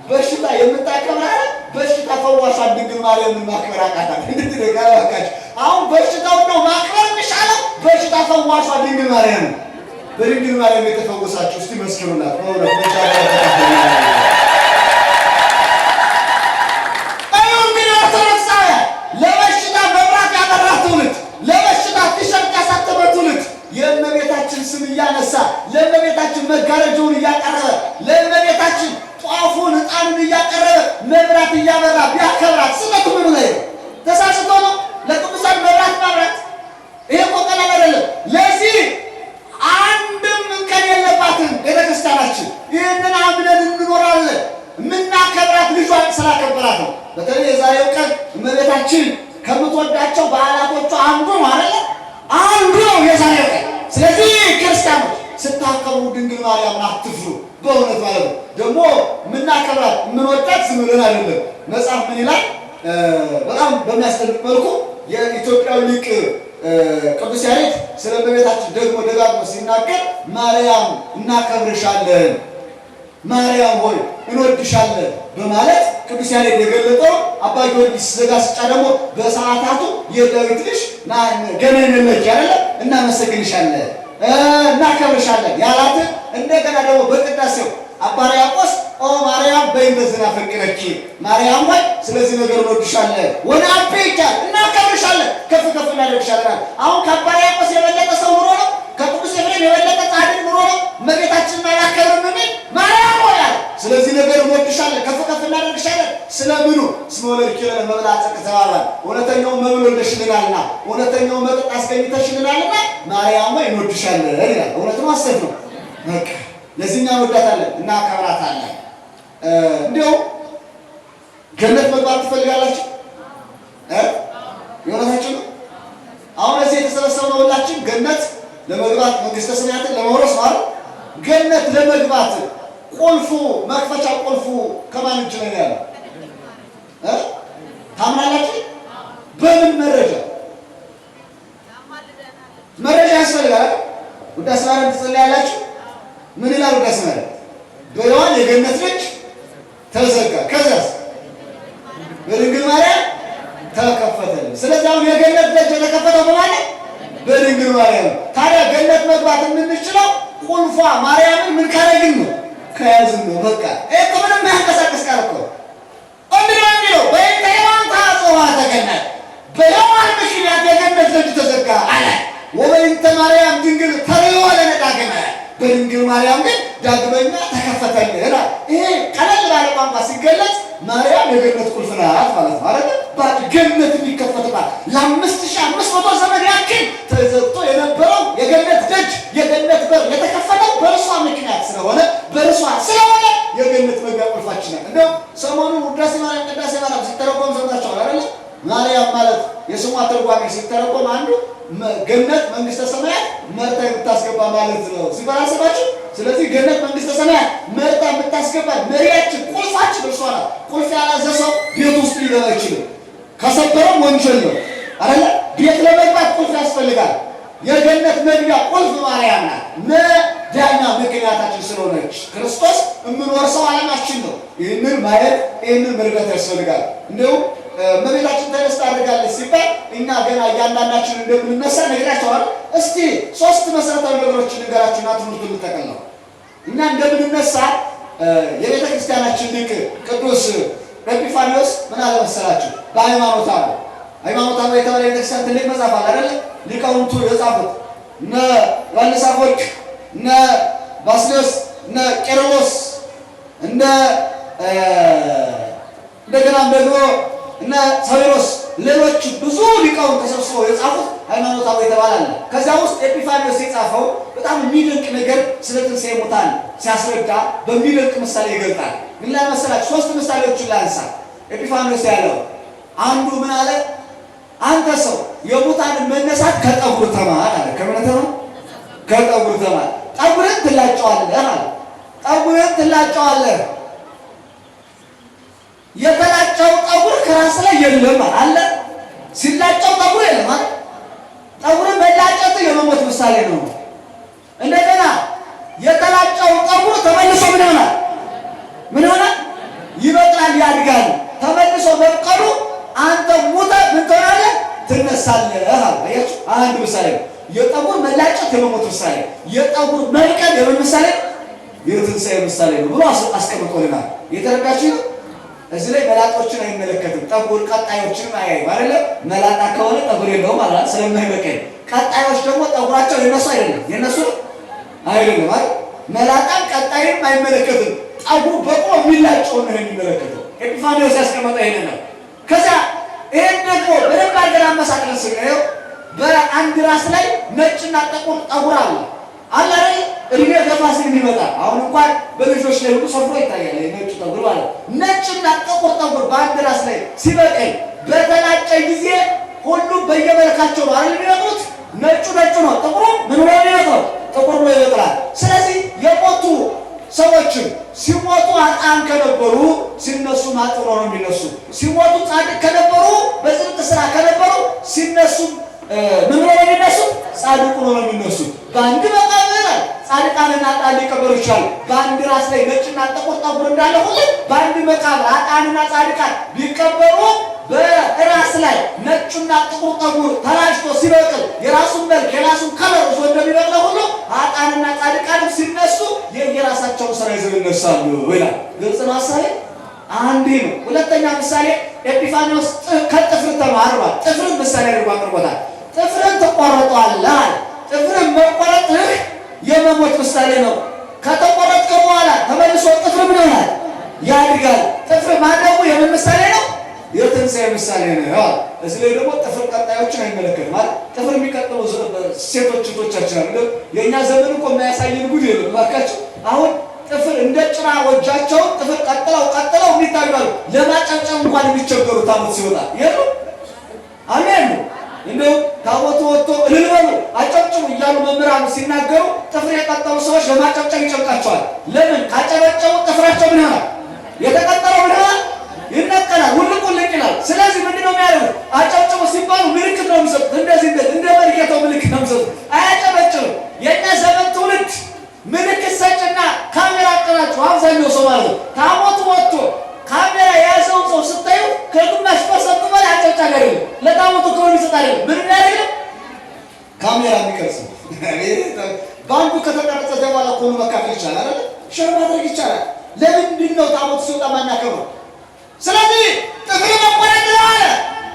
በሽታ የምታከብር አለ በሽታ ፈዋሿ ድንግል ማርያምን ማክበር አቃታት። እንድትደጋባካችሁ አሁን በሽታው ነው ማክበር የሚሻለው በሽታ ፈዋሿ ድንግል ማርያም ነው። በድንግል ማርያም የተፈወሳችሁ እስቲ መስክሩላት። በእውነት ኦርቶዶክሳውያን ለበሽታ መብራት ያበራ ትውልድ፣ ለበሽታ ቲሸርት ያሳተመ ትውልድ የእመቤታችን ስም እያነሳ ለእመቤታችን መጋረጃውን እያቀረበ ለእመቤታችን ጧፉን ዕጣኑን እያቀረበ መብራት እያበራ ቢያከብራት ስህተቱ ምኑ ላይ ነው? ተሳስቶ ነው ለቅዱሳን መብራት ማብራት? ይሄ እኮ ቀላል አይደለም። ለዚህ አንድም እንከን የለባትም ቤተክርስቲያናችን። ይህንን አምነን እንኖራለን። የምናከብራት ልጇን ስላከበራት ነው። በተለይ የዛሬው ቀን እመቤታችን ከምትወዳቸው በዓላቶቿ አንዱ ነው አይደለ? አንዱ ነው የዛሬው ቀን። ስለዚህ ክርስቲያኖች ስታከብሩ ድንግል ማርያምን አትፍሩ። በእውነት ማለት ነው። ደግሞ የምናከብራት የምንወዳት ዝም ብለን አይደለም። መጽሐፍ ምን ይላል? በጣም በሚያስደንቅ መልኩ የኢትዮጵያዊ ሊቅ ቅዱስ ያሬድ ስለ እመቤታችን ደግሞ ደጋግሞ ሲናገር ማርያም እናከብርሻለን፣ ማርያም ሆይ እንወድሻለን በማለት ቅዱስ ያሬድ የገለጠው፣ አባ ጊዮርጊስ ዘጋስጫ ደግሞ በሰዓታቱ የዳዊት ልጅ ገነነ ለኪ አይደለ እናመሰግንሻለን እናከብርሻለን ያላትን፣ እንደገና ደግሞ በቅዳሴው አባ ሕርያቆስ ኦ ማርያም በእንተ ዝናፈቅረኪ፣ ማርያም ሆይ ስለዚህ ነገር እንወድሻለን፣ ወናቤከ እናከብርሻለን፣ ከፍ ከፍ እናደርግሻለን። አሁን ከአባ ሕርያቆስ የበለጠ ሰው ኑሮ ነው? ከቅዱስ ኤፍሬም የበለጠ ጻድቅ ኑሮ ነው? እመቤታችንን አላከብርም የሚል? ማርያም ሆይ አለ፣ ስለዚህ ነገር እንወድሻለን፣ ከፍ ከፍ እናደርግሻለን። ስለምኑ? እስመ ወለድኪ ለነ መብልዐ ጽድቅ ዘበአማን፣ እውነተኛውን መብል ወልደሽልናልና፣ እውነተኛውን መጠጥ አስገኝተሽልናልና ማርያም ሆይ እንወድሻለን ይላል። እውነት ነው፣ ሐሰት ነው? በቃ ለዚህኛ እንወዳታለን፣ እናከብራታለን። እንዲያው ገነት መግባት ትፈልጋላችሁ? የእውነታችሁ ነው? አሁን እዚህ የተሰበሰብነው ሁላችን ገነት ለመግባት መንግስተ ሰማያትን ለመውረስ ማለት ገነት ለመግባት ቁልፉ መክፈቻ ቁልፉ ከማን እጅ ነው ያለው? ታምናላችሁ? በምን መረጃ? መረጃ ያስፈልጋል። ውዳሴ ማርያም ትጸልያላችሁ? ምን ይላል ውዳሴ ማርያም? በሔዋን የገነት ደጅ ተዘጋ፣ ከዛስ በድንግል ማርያም ተከፈተልን። ስለዚህ አሁን የገነት ደጅ የተከፈተው በማን? በድንግል ማርያም። ታዲያ ገነት መግባት የምንችለው ቁልፏ ማርያምን ምን ካረግን ነው? ከያዝን ነው። በቃ ይሄ ምንም የማያንቀሳቅስ ቃል እኮ ምንድን ነው የሚለው? በእንተ ሔዋን ተአጽዋ ተገነት፣ በሔዋን ምክንያት የገነት ደጅ ተዘጋ አለ። ወበእንተ ማርያም ድንግል ተርእዮ ለነዳግመ፣ በድንግል ማርያም ግን ዳግመኛ ተከፈተልን ይላል። ይሄ ቀለል ባለ ቋንቋ ሲገለጽ ማርያም የገነት ቁልፍ ናት ማለት ነው አይደል? ገነት የሚከፈትባት ለ5500 ዘመን ያክል ተዘግቶ የነበረው የገነት ደጅ የገነት በር የተከፈተው በእርሷ ምክንያት ስለሆነ በእርሷ ስለሆነ የገነት መግቢያ ቁልፋችን ናት። እንደው ሰሞኑን ውዳሴ ማርያም ቅዳሴ ማርያም ሲተረጎም ሰምታችኋል አይደል? ማርያም ማለት የስሟ ትርጓሜ ሲተረጎም አንዱ ገነት መንግስተ ሰማያት መርታ የምታስገባ ማለት ነው ሲባል አልሰማችሁ? ስለዚህ ገነት መንግስተ ሰማያት መርታ የምታስገባ መሪያችን ቁልፋችን እርሷ ናት። ቁልፍ ያልያዘ ሰው ቤት ውስጥ ሊገባ አይችልም። ከሰበረም ወንጀል ነው አይደለ? ቤት ለመግባት ቁልፍ ያስፈልጋል። የገነት መግቢያ ቁልፍ ማርያም ናት። መዳኛ ምክንያታችን ስለሆነች ክርስቶስ የምንወርሰው ዓለማችን ነው። ይህንን ማየት ይህንን መረዳት ያስፈልጋል። እንዲሁም እመቤታችን ተነስታ አድርጋለች ሲባል እኛ ገና እያንዳንዳችን እንደምንነሳ ነግራቸዋል። እስቲ ሶስት መሰረታዊ ነገሮችን ንገራችሁና ትምህርቱን እንጠቀልለው። እኛ እንደምንነሳ የቤተ ክርስቲያናችን ሊቅ ቅዱስ ኤጲፋንዮስ ምን አለ መሰላችሁ? በሃይማኖተ አበው ሃይማኖተ አበው የተባለ የቤተክርስቲያን ትልቅ መጽሐፍ አለ አይደለ? ሊቃውንቱ የጻፉት እነ ዮሐንስ አፈወርቅ፣ እነ ባስልዮስ፣ እነ ቄርሎስ፣ እነ እንደገናም ደግሞ እነ ሳዊሮስ ሌሎች ብዙ ሊቃውንት ተሰብስበው የጻፉት ሃይማኖተ አበው የተባለ አለ። ከዚያ ውስጥ ኤጲፋንዮስ የጻፈው በጣም የሚደንቅ ነገር ስለ ትንሣኤ ሙታን ሲያስረዳ በሚደንቅ ምሳሌ ይገልጣል። ምን ላይ መሰላችሁ? ሶስት ምሳሌዎችን ላንሳ። ኤጲፋንዮስ ያለው አንዱ ምን አለ? አንተ ሰው የሙታንን መነሳት ከጠጉር ተማር አለ። ከምን ተማር? ከጠጉር ተማር። ጠጉርን ትላጨዋለህ አለ። ጠጉርን ትላጨዋለህ። የተላጨው ጠጉር ከራስ ላይ የለም አለ። ሲላጨው ጠጉር የለም አለ። ጠጉርን መላጨት የመሞት ምሳሌ ነው። እንደገና የተላጨው ጠጉር ተመልሶ ምን ይሆናል? ምን ይሆናል? ይበቅላል፣ ያድጋል። ተመልሶ መብቀሉ አንተ ሙተህ ምን ትሆናለህ? ትነሳለህ አለ። አያችሁ፣ አንድ ምሳሌ ነው። የጠጉር መላጨት የመሞት ምሳሌ፣ የጠጉር መብቀል የምን ምሳሌ? የትንሣኤ ምሳሌ ነው ብሎ አስቀምጦልናል። የተረዳችሁ ነው። እዚህ ላይ መላጦችን አይመለከትም። ጠጉር ቀጣዮችንም አያይም አይደለ? መላጣ ከሆነ ጠጉር የለውም ማለት ስለማይበቅል፣ ቀጣዮች ደግሞ ጠጉራቸው የነሱ አይደለም፣ የነሱ አይደለም አይደል? መላጣም ቀጣይም አይመለከትም። ጠጉሩ በቅሎ የሚላጨውን ነው የሚመለከተው። ኤጲፋንዮስ ያስቀመጠው ይሄንን ነው። ከዛ ይሄን ደግሞ በደንብ አድርገን አመሳቅለን ስናየው በአንድ ራስ ላይ ነጭና ጥቁር ጠጉር አለ አለ አይደል? እድሜ ገፋ ሲል የሚመጣ አሁን እንኳን በልጆች ላይ ሁሉ ሰፍሮ ይታያል። ነጭ ጠጉር ማለት ነጭና ጥቁር ጠጉር በአንድ ራስ ላይ ሲበቅል በተላጨ ጊዜ ሁሉም በየመልካቸው ነው አይደል የሚበቅሉት? ነጩ ነጩ ነው፣ ጥቁሩ ምን ሆኖ የሚበቅለው? ጥቁር ነው ይበቅላል። ስለዚህ የሞቱ ሰዎችም ሲሞቱ ኃጥአን ከነበሩ ሲነሱ ኃጥእ ሆነው ነው የሚነሱ። ሲሞቱ ጻድቅ ከነበሩ በጽድቅ ስራ ከነበሩ ሲነሱ ምን ሆነው ነው የሚነሱ? ጻድቅ ሆነው ነው የሚነሱ። በአንድ መቃብር ጻድቃንና ኃጥአን ሊቀበሩ ይችላሉ። በአንድ ራስ ላይ ነጭና ጥቁር ጠጉር እንዳለ ሁሉ በአንድ መቃብር ኃጥአንና ጻድቃን ቢቀበሩ በራስ ላይ ነጩና ጥቁር ጠጉር ተላጭቶ ሲበቅል የራሱን መልክ የራሱን color ይዞ እንደሚበቅለው ሁሉ ኃጥአንና ጻድቃንም ሲነሱ የየራሳቸውን ስራ ይዘው ይነሳሉ ይላል። ግልጽ ነው ሀሳቤ? አንዱ ነው። ሁለተኛ ምሳሌ ኤጲፋንዮስ ከጥፍር ተማር ብሏል። ጥፍርን ምሳሌ አድርጎ አቅርቦታል። ጥፍርን ትቆረጠዋለህ አለ። ጥፍርን መቆረጥህ የመሞት ምሳሌ ነው። ከተቆረጥከ በኋላ ተመልሶ ጥፍር ምን ይሆናል? ያድጋል። ጥፍር ማደጉ የምን ምሳሌ ነው? የትንሣኤ ምሳሌ ነው። እዚህ ላይ ደግሞ ጥፍር ቀጣዮችን አይመለከትም ማለት ጥፍር የሚቀጥሉ ሴቶች እህቶቻችን አሉ። የእኛ ዘመን እኮ የማያሳየን ጉድ የለም እባካችሁ። አሁን ጥፍር እንደ ጭራ ወጃቸውን ጥፍር ቀጥለው ቀጥለው የሚታዩ አሉ። ለማጨብጨብ እንኳን የሚቸገሩ ታቦት ሲወጣ የሉ አሉ የሉ። እንደው ታቦቱ ወጥቶ እልል በሉ አጨብጭቡ እያሉ መምህራኑ ሲናገሩ ጥፍር የቀጠሉ ሰዎች ለማጨብጨብ ይጨንቃቸዋል። ለምን? ካጨበጨቡ ጥፍራቸው ምን ይሆናል? የተቀጠለው ምን ይሆናል? ይነቀላል፣ ውልቅ ውልቅ ይላል። ስለዚህ ምንድን ነው የሚያደርጉት? አጨብጭቡ ሲባሉ ምልክት ነው የሚሰጡት። እንደዚህ እንደዚህ እንደ መሪጌታው ምልክት ነው የሚሰጡት። አያጨበጭብም። የእኛ ዘመን ትውልድ ምልክት ሰጭና ካሜራ አቀናቸው አብዛኛው ሰው ማለት ነው። ታቦቱ ወጥቶ ካሜራ የያዘውን ሰው ስታዩ ከግማሽ percent ኡ በላይ አጨብጫቢ አይደለም። ለታቦቱ ክብር የሚሰጥ አይደለም። ምን የሚያደርግ ነው? ካሜራ የሚቀርጽ በአንዱ ከተቀረጸ በኋላ እኮ ሁሉ መካፈል ይቻላል አይደል? Share ማድረግ ይቻላል። ለምንድን ነው ታቦቱ ሲወጣ ማናከብረው? ስለዚህ ጥፍር መቆረጥ ነው አለ።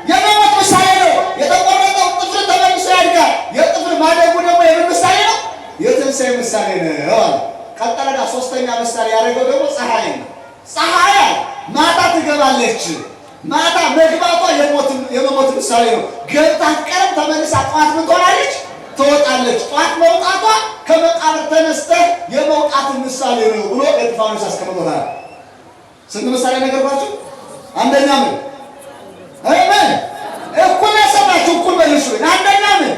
የመሞት ምሳሌ ነው። የተቆረጠው ጥፍር ተመልሶ ያድጋል። የጥፍር ማደጉ ደግሞ የምን ምሳሌ ነው? የትንሣኤ ምሳሌ ነው አለ። ቀጠለና ሶስተኛ ምሳሌ ያደረገው ደግሞ ፀሐይ ነው። ፀሐይ አለ ማታ ትገባለች። ማታ መግባቷ የመሞት ምሳሌ ነው። ገብታ አትቀርም፣ ተመልሳ ጠዋት ምን ትሆናለች? ትወጣለች። ጠዋት መውጣቷ ከመቃብር ተነስተህ የመውጣት ምሳሌ ነው ብሎ ኤጲፋንዮስ አስቀምጦታል። ስንት ምሳሌ ነገርኳችሁ? አንደኛ ምን ምን እኩል ያሰማችሁ እኩል መልሱ። አንደኛ ምን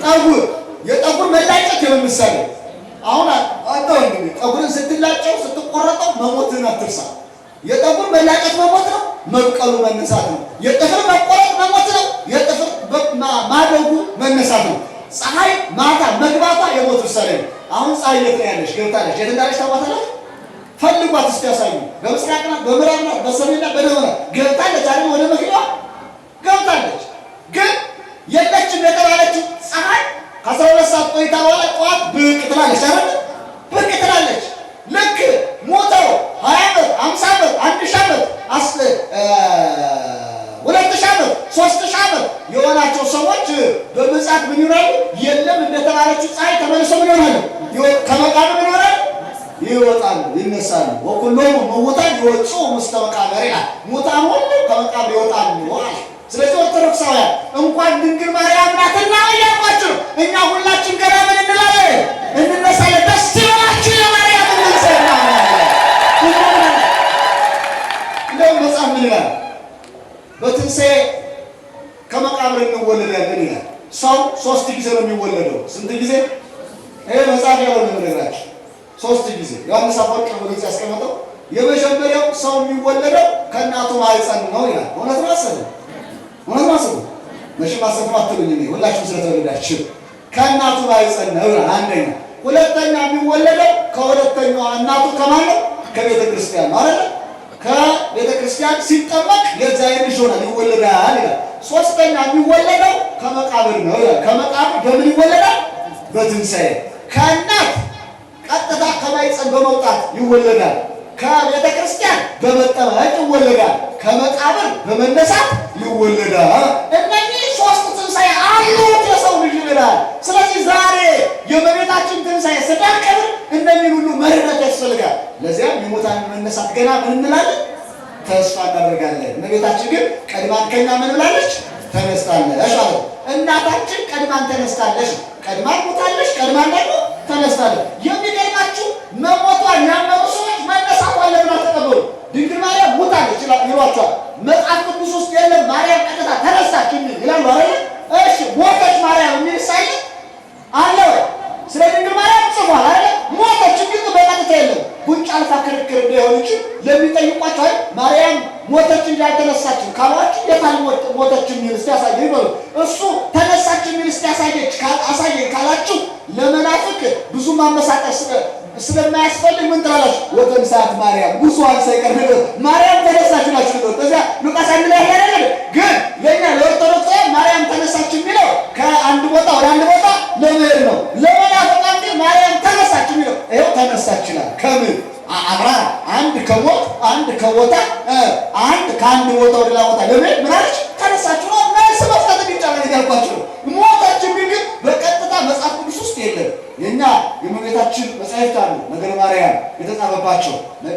ጠጉር፣ የጠጉር መላጨት የምን ምሳሌ? አሁን አንተ ወንድሜ ጠጉርን ስትላጨው ስትቆረጠው መሞትህን አትርሳ። የጠጉር መላጨት መሞት ነው፣ መብቀሉ መነሳት ነው። የጥፍር መቆረጥ መሞት ነው፣ የጥፍር ማደጉ መነሳት ነው። ፀሐይ ማታ መግባቷ የሞት ምሳሌ ነው። አሁን ፀሐይ የት ነው ያለች? ገብታለች። የት እንዳለች ታውቋታላችሁ? ፈልጓት እስቲ ያሳዩ። በምስራቅ ናት፣ በምዕራብ ናት፣ በሰሜን ናት፣ በደቡብ ናት። ገብታለች አይደል? ወደ መግቢያዋ ገብታለች። ግን የለችም የተባለችው ፀሐይ ከ12 ሰዓት ቆይታ በኋላ ጠዋት ብቅ ትላለች አይደል? ብቅ ትላለች። ልክ ሞተው 20 ዓመት፣ 50 ዓመት፣ 1000 ዓመት፣ 2000 ዓመት፣ 3000 ዓመት የሆናቸው ሰዎች በምጽአት ምን ይሆናሉ? የለም እንደተባለችው ፀሐይ ተመልሰው ምን ይሆናሉ? ከመቃብር ምን ይሆናሉ? ይወጣሉ፣ ይነሳሉ። ወኩሎሙ ምውታን ይወጹ ውስተ መቃብር ይላል። ሙታን ሁሉ ከመቃብር ይወጣሉ አለ። ስለዚህ ኦርቶዶክሳውያን እንኳን ድንግል ማርያም ናትና እያልኳችሁ ነው። እኛ ሁላችን ገና ምን እንላለን? እንነሳለን። ደስ ይበላችሁ የማርያም ትንሣኤ። እንደውም መጽሐፍ ምን ይላል? በትንሣኤ ከመቃብር እንወለዳለን ይላል። ሰው ሶስት ጊዜ ነው የሚወለደው። ስንት ጊዜ? ይሄ መጽሐፍ ያለው ነው የምነግራችሁ። ሶስት ጊዜ ዮሐንስ አፈወርቅ ነው በግልጽ ያስቀመጠው። የመጀመሪያው ሰው የሚወለደው ከእናቱ ማህፀን ነው ይላል። እውነት ነው አሰብ እውነት ነው አሰብ መቼም አሰብ ነው አትሉኝ፣ እኔ ሁላችሁም ስለተወለዳችሁ ከእናቱ ማህፀን ነው ይላል። አንደኛ። ሁለተኛ የሚወለደው ከሁለተኛዋ እናቱ ከማን ነው? ከቤተ ክርስቲያን ነው አይደል? ከቤተ ክርስቲያን ሲጠመቅ የእግዚአብሔር ልጅ ይሆናል፣ ይወለዳል ይላል። ሶስተኛ የሚወለደው ከመቃብር ነው ይላል። ከመቃብር በምን ይወለዳል? በትንሣኤ። ከእናት ቀጥታ ከማህፀን በመውጣት ይወለዳል። ከቤተ ክርስቲያን በመጠመቅ ይወለዳል። ከመቃብር በመነሳት ይወለዳል። እነዚህ ሶስት ትንሣኤ አሉት የሰው ልጅ ይላል። ስለዚህ ዛሬ የእመቤታችን ትንሣኤ ስናከብር እነዚህን ሁሉ መረዳት ያስፈልጋል። ለዚያም የሙታን መነሳት ገና ምን እንላለን? ተስፋ እናደርጋለን። እመቤታችን ግን ቀድማን ከኛ ምን ብላለች? ተነስታለች ማለት ነው። እናታችን ቀድማን ተነስታለች። ቀድማን ሞታለች፣ ቀድማን ደግሞ ተነስታለች። የሚገርማችሁ መሞቷን ያመኑ ሰዎች መነሳቷን ለምን አልተቀበሉ? ድንግል ማርያም ሞታለች ይሏቸዋል። መጽሐፍ ቅዱስ ውስጥ የለም ማርያም ቀጥታ ተነሳች የሚል ይላሉ አይደል? እሺ ሞተች ማርያም የሚል ሳይ አለ ወይ? ስለ ድንግል ማርያም ጽፏል አይደል? ሞተች የሚል በቀጥታ የለም። ጉንጭ አልፋ ክርክር እንዳይሆን እንጂ ለሚጠይቋቸው አይ ማርያም ሞተች እንጂ አልተነሳችም ካሏችሁ የታል ሞተች የሚል እስቲ ያሳየኝ ይበሉ። እሱ ተነሳች የሚል እስቲ ያሳየች አሳየኝ ካላችሁ ለመናፍቅ ብዙ ማመሳጠር ስለማያስፈልግ ምን ትላላችሁ? ወተንሳት ማርያም ጉዟን ሳይቀር ነገር ማርያም ተነሳች ናችሁ ነው። ከዚያ ሉቃስ 1 ላይ አይደል? ግን ለኛ ለኦርቶዶክሳውያን ማርያም ተነሳች የሚለው ከአንድ ቦታ ወደ አንድ ቦታ ለመሄድ ነው። ለመናፍቃን ግን ማርያም ተነሳች የሚለው ይኸው ተነሳች ይላል። ከምን አብራ አንድ ከሞት አንድ ከቦታ አንድ ከአንድ ቦታ ወደ ሌላ ቦታ ለመሄድ ምን አለች? ተነሳች ነው። መልስ መስጠት የሚቻላል ያልኳችሁ ነው። ሞተች የሚል ግን በቀጥታ መጽሐፍ ቅዱስ ውስጥ የለም። የኛ የእመቤታችን መጻሕፍት አሉ ነገረ ማርያም የተጻፈባቸው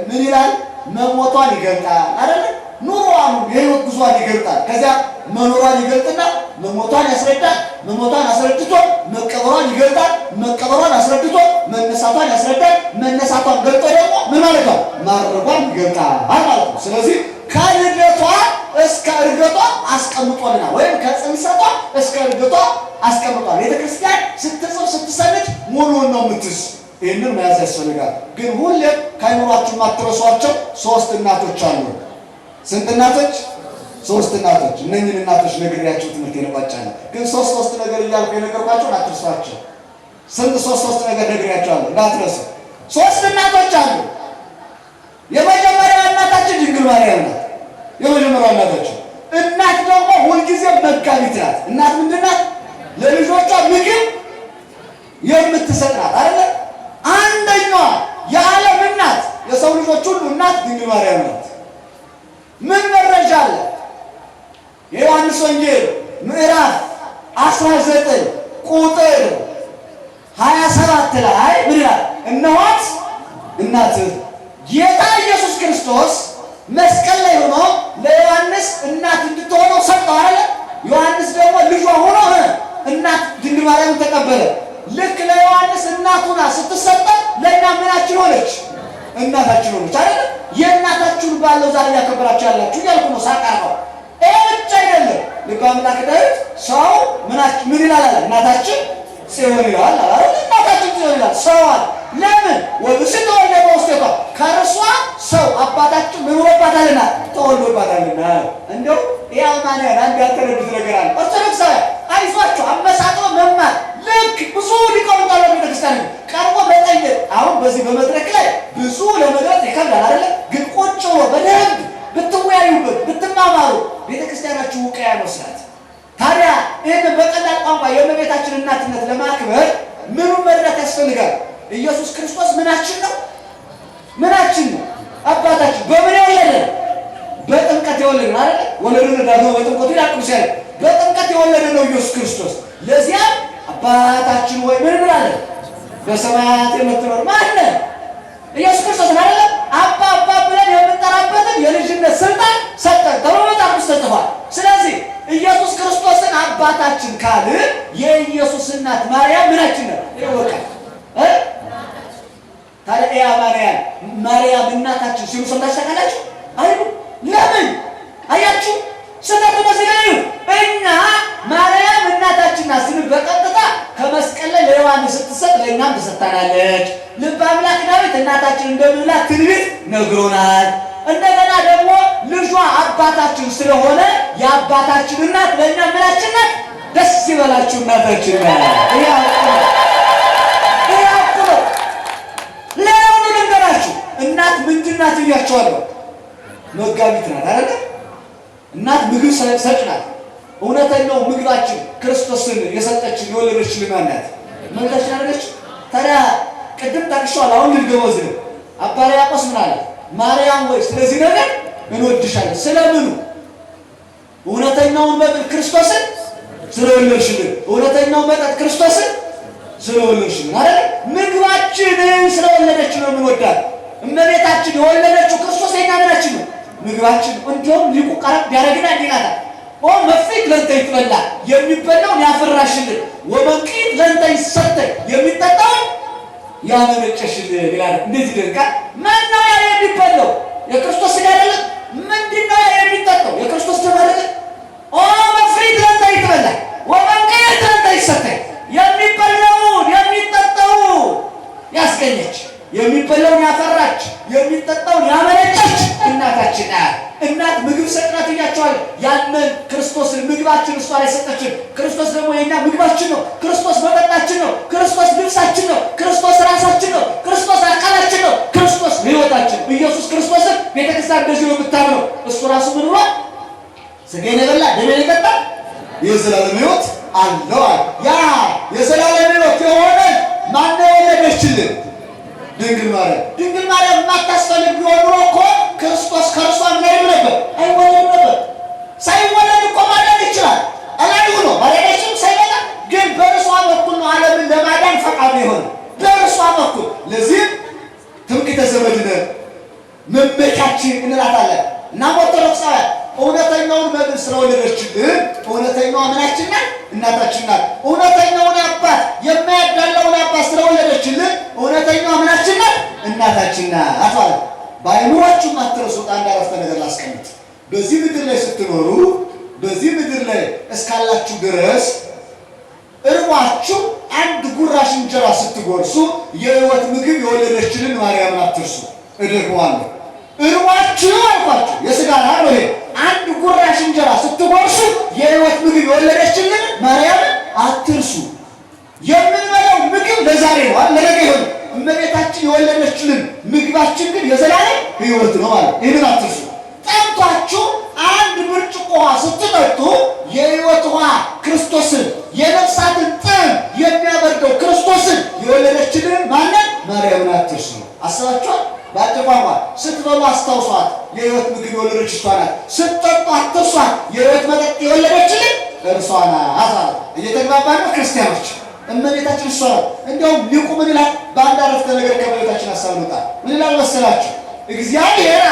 ምን ይላል? መሞቷን ይገልጣል አይደል? ኑሮዋን የህይወት ጉዟን ይገልጣል። ከዚያ መኖሯን ይገልጥና መሞቷን ያስረዳል። መሞቷን አስረድቶ መቀበሯን ይገልጣል። መቀበሯን አስረድቶ መነሳቷን ያስረዳል። መነሳቷን ገልጦ ደግሞ ምን ማለት ነው? ማረጓን ይገልጣል ማለት ነው። ስለዚህ ከልደቷ እስከ እርገቷ አስቀምጦልናል፣ ወይም ከጽንሰቷ እስከ እርገቷ አስቀምጧል። ቤተክርስቲያን ስትጽፍ ስትሰንድ ሙሉውን ነው የምትይዝ። ይህንን መያዝ ያስፈልጋል። ግን ሁሌም ከአይምሯችሁ የማትረሷቸው ሶስት እናቶች አሉ። ስንት እናቶች? ሶስት እናቶች። እነኝህን እናቶች ነግሬያቸው ትምህርት እቋጫለሁ። ግን ሶስት ሶስት ነገር እያልኩ የነገርኳቸውን አትርሷቸው። ስንት ሶስት ሶስት ነገር ነግሬያቸዋለሁ፣ እንዳትረሱ። ሶስት እናቶች አሉ። የመጀመሪያዋ እናታችን ድንግል ማርያም ናት። የመጀመሪያዋ እናታችን እናት ደግሞ ሁልጊዜ መጋቢት ናት። እናት ምንድን ናት? ለልጆቿ ምግብ የምትሰጥ ናት አይደለ? አንደኛዋ የዓለም እናት የሰው ልጆች ሁሉ እናት ድንግል ማርያም ናት። ምን መረጃ አለ? የዮሐንስ ወንጌል ምዕራፍ 19 ቁጥር 27 ላይ ምን ይላል? እነኋት እናትህ። ጌታ ኢየሱስ ክርስቶስ መስቀል ላይ ሆኖ ለዮሐንስ እናት እንድትሆነው ሰጠው አይደለ? ዮሐንስ ደግሞ ልጇ ሆኖ እናት ድንግል ማርያምን ተቀበለ። ልክ ለዮሐንስ እናቱና ስትሰጠ ለእኛ ምናችን ሆነች? እናታችን ሆነች አይደለ? የእናታችሁን ባለው ዛሬ ያከበራችሁ ያላችሁ እያልኩ ነው ሳቀርበው። ይሄ ብቻ አይደለም። ልበ አምላክ ዳዊት ሰው ምን ይላል አለ? እናታችን ጽዮን ይላል አለ። እናታችን ጽዮን ይላል ሰው አለ። ለምን ወብስ ተወልደ በውስጤቷ ከእርሷ ሰው አባታችን ምን ሆኖባታልና ተወልዶባታልና። እንደው ያማንያን አንድ ያልተረዱት ነገር አለ። ኦርቶዶክሳውያን አይዟቸው፣ አመሳጥሮ መማር ልክ ብዙ ሊቃውንት አሉ ቤተክርስቲያን ቀርቦ መጠየቅ። አሁን በዚህ በመድረክ ላይ ብዙ ለመግለጽ ይከብዳል አይደለ? ግን ቁጭ ብሎ በደንብ ብትወያዩበት ብትማማሩ ቤተክርስቲያናችሁ ውቅያኖስ ናት። ታዲያ ይህንን በቀላል ቋንቋ የእመቤታችን እናትነት ለማክበር ምኑን መረዳት ያስፈልጋል? ኢየሱስ ክርስቶስ ምናችን ነው? ምናችን ነው? አባታችን። በምን የወለደ? በጥምቀት የወለደ ነው አይደል? ወለደነ ዳግመ በጥምቀቱ ይላል ቅዱስ ያሬድ። በጥምቀት የወለደ ነው ኢየሱስ ክርስቶስ። ለዚያም አባታችን ወይ ምን እንላለን? በሰማያት የምትኖር ማነህ? ኢየሱስ ክርስቶስ አይደለ? አባ አባ ብለን የምንጠራበትን የልጅነት ስልጣን ሰጠን ተብሎ መጽሐፍ ቅዱስ ተጽፏል። ስለዚህ ኢየሱስ ክርስቶስን አባታችን ካልን የኢየሱስ እናት ማርያም ምናችን ነው? ይወቃል እ ታዲያ ማርያም ማርያም እናታችን ሲሉ ሰምታችሁ ታውቃላችሁ? አይሉ ለምን አያችሁ? ስህተቱ በዚህ ላይ ነው። እኛ ማርያም እናታችን ናት ስንል በቀጥታ ከመስቀል ላይ ለዮሐንስ ስትሰጥ ለእኛም ተሰጥታናለች። ልበ አምላክ ዳዊት እናታችን እንደምንላት ትንቢት ነግሮናል። እንደገና ደግሞ ልጇ አባታችን ስለሆነ የአባታችን እናት ለእኛ ምናችን ናት? ደስ ይበላችሁ እናታችን ናት። ይሄ ነው። ሌላውን ልንገራችሁ፣ እናት ምንድን ናት ብያቸዋለሁ። መጋቢት ናት አይደለ? እናት ምግብ ሰጭ ናት። እውነተኛው ምግባችን ክርስቶስን የሰጠችን የወለደችልን ማን ናት? እመቤታችን አይደለች? ታዲያ ቅድም ጠቅሼዋለሁ፣ አሁን ልድገመው። እዚህ አባ ሕርያቆስ ምን አለ? ማርያም ወይ ስለዚህ ነገር እንወድሻለን። ስለምኑ? እውነተኛውን መብል ክርስቶስን ስለወለድሽልን፣ እውነተኛውን መጠጥ ክርስቶስን ስለወለድሽልን አይደለ? ምግባችንን ስለወለደች ነው የምንወዳት። እመቤታችን የወለደችው ክርስቶስ የኛ ምናችን ነው? ምግባችን። እንዲሁም ሊቁ ቀረብ ቢያደርግና እንዲህ ይላታል፣ ኦ መፍሪት ለእንተ ይትበላ፣ የሚበላውን ያፈራሽልን፣ ወመንቅዕት ለእንተ ይሰተይ፣ የሚጠጣውን ያመነጨሽልን ይላል። እንዴት ይደንቃል! ማነው ያ የሚበላው? የክርስቶስ ሥጋ አይደለም? ምንድነው ያ የሚጠጣው? የክርስቶስ ደም አይደለም? ኦ መፍሪት ለእንተ ይትበላ ወመንቅዕት ለእንተ ይሰተይ፣ የሚበላውን የሚጠጣውን ያስገኘች፣ የሚበላውን ያፈራች፣ የሚጠጣውን ያመነጨች እናታችን ናት። እናት ምግብ ሰጭ ናት እያቸዋለሁ። ያንን ክርስቶስን ምግባችን እሷ ላይ ሰጠችን። ክርስቶስ ደግሞ የኛ ምግባችን ነው። ክርስቶስ መጠጣችን ነው። ክርስቶስ ልብሳችን ነው። ክርስቶስ ራሳችን ነው። ክርስቶስ አካላችን ነው። ክርስቶስ ሕይወታችን። ኢየሱስ ክርስቶስን ቤተክርስቲያን እንደዚህ ነው የምታምነው። እሱ ራሱ ምን ብሏል? ሥጋዬን የበላ ደሜን የጠጣ የዘላለም ሕይወት አለው አለ። ያ የዘላለም ሕይወት የሆነ ማነው የወለደችልን? ድንግል ማርያም። ድንግል ማርያም የማታስፈልግ ቢሆን ኖሮ እኮ ክርስቶስ ከእርሷ ምን አይልም ነበር? አይወለድም ነበር። ሳይወለድ እኮ ማዳን ይችላል። እላዩ ነው ማዳናችን ሳይመጣ ግን በእርሷ በኩል ነው ዓለምን ለማዳን ፈቃዱ የሆነ በእርሷ በኩል። ለዚህም ትምክህተ ዘመድነ መመኪያችን እንላታለን። እናም ኦርቶዶክሳውያን እውነተኛውን መብል ስለወለደችልን እውነተኛዋ ምናችን ናት? እናታችን ናት። እውነተኛውን አባት የማያዳላውን አባት ስለወለደችልን እውነተኛዋ ምናችን ናት? እናታችን ናት ማለት ነው። በአእምሯችሁ የማትረሱት አንድ አረፍተ ነገር ላስቀምጥ። በዚህ ምድር ላይ ስትኖሩ በዚህ ምድር ላይ እስካላችሁ ድረስ እርቧችሁ አንድ ጉራሽ እንጀራ ስትጎርሱ የሕይወት ምግብ የወለደችልን ማርያምን አትርሱ። እደግመዋለሁ። እርቧችሁ አልኳችሁ፣ የሥጋ ረሃብ ነው ይሄ። አንድ ጉራሽ እንጀራ ስትጎርሱ የሕይወት ምግብ የወለደችልን ማርያምን አትርሱ። የምንበላው ምግብ ለዛሬ ነው አይደል? ለነገ ይሆን። እመቤታችን የወለደችልን ምግባችን ግን የዘላለም ሕይወት ነው ማለት ይህንን አትርሱ። ጠምቷችሁ አንድ ብርጭቆ ውሃ ስትጠጡ የሕይወት ውሃ ክርስቶስን የነፍሳትን ጥም የሚያበርደው ክርስቶስን የወለደችልን ማንን? ማርያምን አትርሱ። አስባችኋል? በአጭር ቋንቋ ስትበሉ አስታውሷት፣ የሕይወት ምግብ የወለደች እሷ ናት። ስትጠጡ አትርሷት፣ የሕይወት መጠጥ የወለደችልን እርሷ ናት ማለት። እየተግባባን ነው ክርስቲያኖች? እመቤታችን እሷ ናት። እንዲያውም ሊቁ ምን ይላል? በአንድ አረፍተ ነገር ከእመቤታችን ሀሳብ እንውጣ። ምን ይላል መሰላችሁ? እግዚአብሔር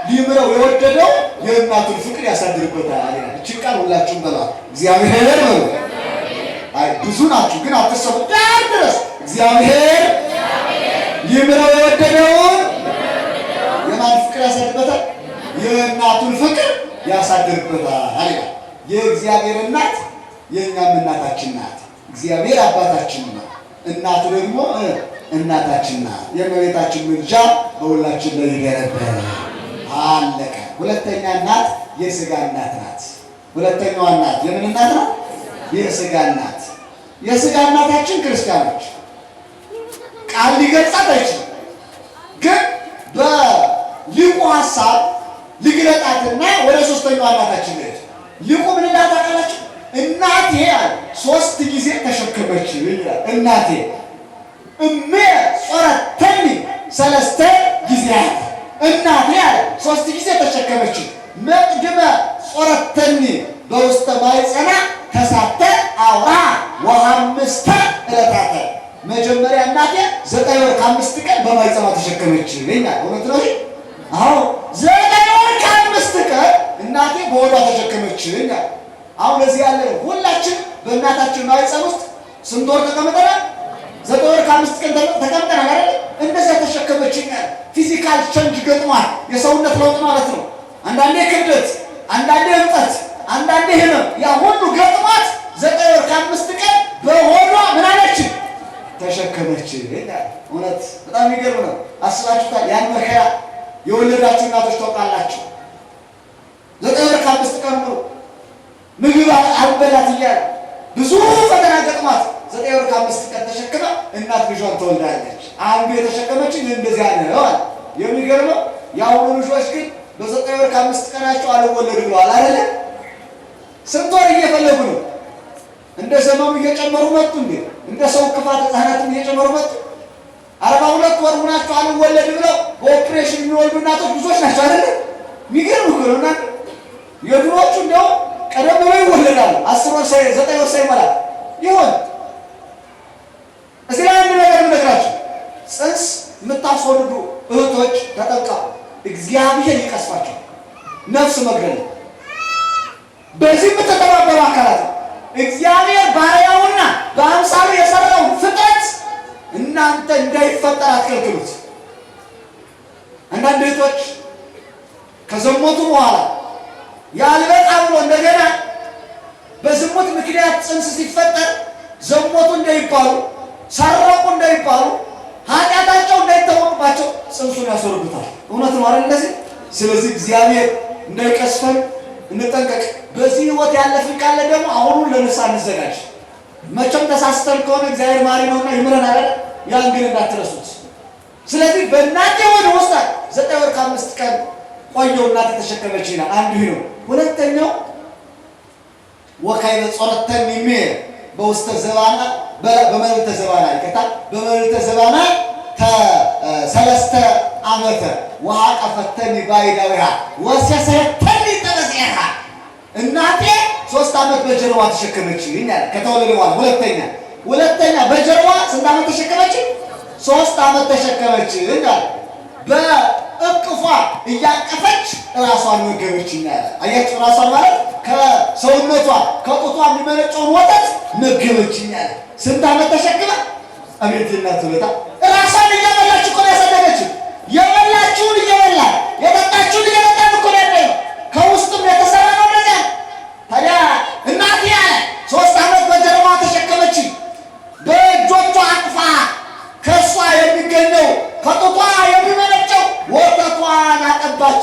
ሊምረው የወደደው የእናቱን ፍቅር ያሳድርበታል ይላል። እቺን ቃል ሁላችሁም በሏት። እግዚአብሔር በሉ። አይ ብዙ ናችሁ ግን አትሰሙ ዳር ድረስ። እግዚአብሔር ሊምረው የወደደውን የማን ፍቅር ያሳድርበታል? የእናቱን ፍቅር ያሳድርበታል ይላል። የእግዚአብሔር እናት የእኛም እናታችን ናት። እግዚአብሔር አባታችን ነው፣ እናቱ ደግሞ እናታችን ናት። የእመቤታችን ምልጃ በሁላችን ላይ ይደረብ። አለቀ። ሁለተኛ እናት የሥጋ እናት ናት። ሁለተኛዋ እናት የምን እናት ናት? የሥጋ እናት። የሥጋ እናታችን ክርስቲያኖች ቃል ሊገልጻት አይችልም፣ ግን በሊቁ ሐሳብ ሊግለጣትና ወደ ሶስተኛዋ እናታችን ልሄድ። ሊቁ ምን እንዳለ ታውቃላችሁ? እናቴ አለ 3 ጊዜ ተሸከመች ይላል። እናቴ እሜ ጾረተኒ 3 ጊዜያት። እናቴ አለ 3 ጊዜ ተሸከመች። መቅድመ ጾረተኒ በውስተ ማኅፀና ተሳተ አውራ ወሐምስተ ዕለታተ። መጀመሪያ እናቴ 9 ወር ከ5 ቀን በማኅፀኗ ተሸከመች ይላል። እውነት ነው? አዎ 9 ወር ከ5 ቀን እናቴ በሆዷ ተሸከመች ይላል። አሁን እዚህ ያለ ሁላችን በእናታችን ማኅፀን ውስጥ ስንት ወር ተቀምጠናል? 9 ወር ከ5 ቀን ተቀምጠናል አይደል? እንደዛ ተሸከመች ይላል። physical change ገጥሟል። የሰውነት ለውጥ ማለት ነው። አንዳንዴ ክብደት፣ አንዳንዴ እብጠት፣ አንዳንዴ ህመም፣ ያ ሁሉ ገጥሟት 9 ወር ከ5 ቀን በሆዷ ምን አለች? ተሸከመች ይላል። እውነት በጣም የሚገርም ነው። አስባችሁታል? ያን መከራ የወለዳችሁ እናቶች ታውቃላችሁ። 9 ወር ከ5 ቀን ሙሉ ምግብ አልበላት እያለ ብዙ ፈተና ገጥሟት 9 ወር ከ5 ቀን ተሸክማ እናት ልጇን ትወልዳለች። አንዱ የተሸከመችኝ እንደዚያ ነው አለ። የሚገርመው የአሁኑ ልጆች ግን በ9 ወር ከ5 ቀናቸው አልወለዱ ብለዋል አይደለ? ስንት ወር እየፈለጉ ነው? እንደ ዘመኑ እየጨመሩ መጡ እንዴ? እንደ ሰው ክፋት ህፃናትም እየጨመሩ መጡ። 42 ወር ሆናቸው አልወለድ ብለው በኦፕሬሽን የሚወልዱ እናቶች ብዙዎች ናቸው አይደለ? የሚገርም እኮ ነው። እናንተ የድሮዎቹ እንደው ቀደም ብለው ይወለዳሉ። 10 ወር ሳይ 9 ወር ሳይሞላ ይሆን። እዚህ ላይ አንድ ነገር የምነግራችሁ፣ ጽንስ የምታስወልዱ እህቶች ተጠንቀቁ። እግዚአብሔር ይቀስፋቸው። ነፍስ መግደል ነው። በዚህ የምትተባበሩ አካላት እግዚአብሔር ባሪያውና በአምሳሉ የሰራው ፍጥረት እናንተ እንዳይፈጠር አትከልክሉት። አንዳንድ እህቶች ከዘሞቱ በኋላ ያልበቃ ብሎ እንደገና በዝሙት ምክንያት ጽንስ ሲፈጠር ዘሞቱ እንዳይባሉ፣ ሰረቁ እንዳይባሉ፣ ኃጢአታቸው እንዳይታወቅባቸው ጽንሱን ያስወርዱታል። እውነት ነው አይደል? እንደዚህ። ስለዚህ እግዚአብሔር እንዳይቀስፈን እንጠንቀቅ። በዚህ ህይወት ያለፍን ካለ ደግሞ አሁኑን ለንስሐ እንዘጋጅ። መቼም ተሳስተን ከሆነ እግዚአብሔር ማሪ ነውና ይምረን አይደል? ያን ግን እንዳትረሱት። ስለዚህ በእናቴ ሆድ ውስጥ 9 ወር ከ5 ቀን ቆየው እናቴ ተሸከመች ይላል። አንዱ ይሄ ነው። ሁለተኛው ወካይበ ጾረተኒ እሜ በውስተ ዘባና በመልዕልተ ዘባና ይቅርታ፣ በመልዕልተ ዘባና 3 ዓመተ ወአቀፈተኒ ባይዳዊሃ ወሰሰተኒ ጠበጽሔሃ። እናቴ 3 ዓመት በጀርባ ተሸከመችኝ ይላል ከተወለደ በኋላ። ሁለተኛ በጀርባ ስንት ዓመት ተሸከመችኝ? 3 ዓመት ተሸከመችኝ ይላል። በእቅፏ እያቀፈች ራሷን መገበችኝ ይላል። አያችሁ፣ ራሷን ማለት ከሰውነቷ ከጡቷ የሚመነጨውን ወተት መገበችኝ ይላል። ስንት ዓመት ተሸክማ? አቤት እናት ውለታ! ራሷን እየበላች እኮ ነው ያሳደገችው። የበላችውን እየበላ የጠጣችውን እየጠጣን እኮ ነው ያደገው። ከውስጥም የተሰራ ነው እንደዚያ። ታዲያ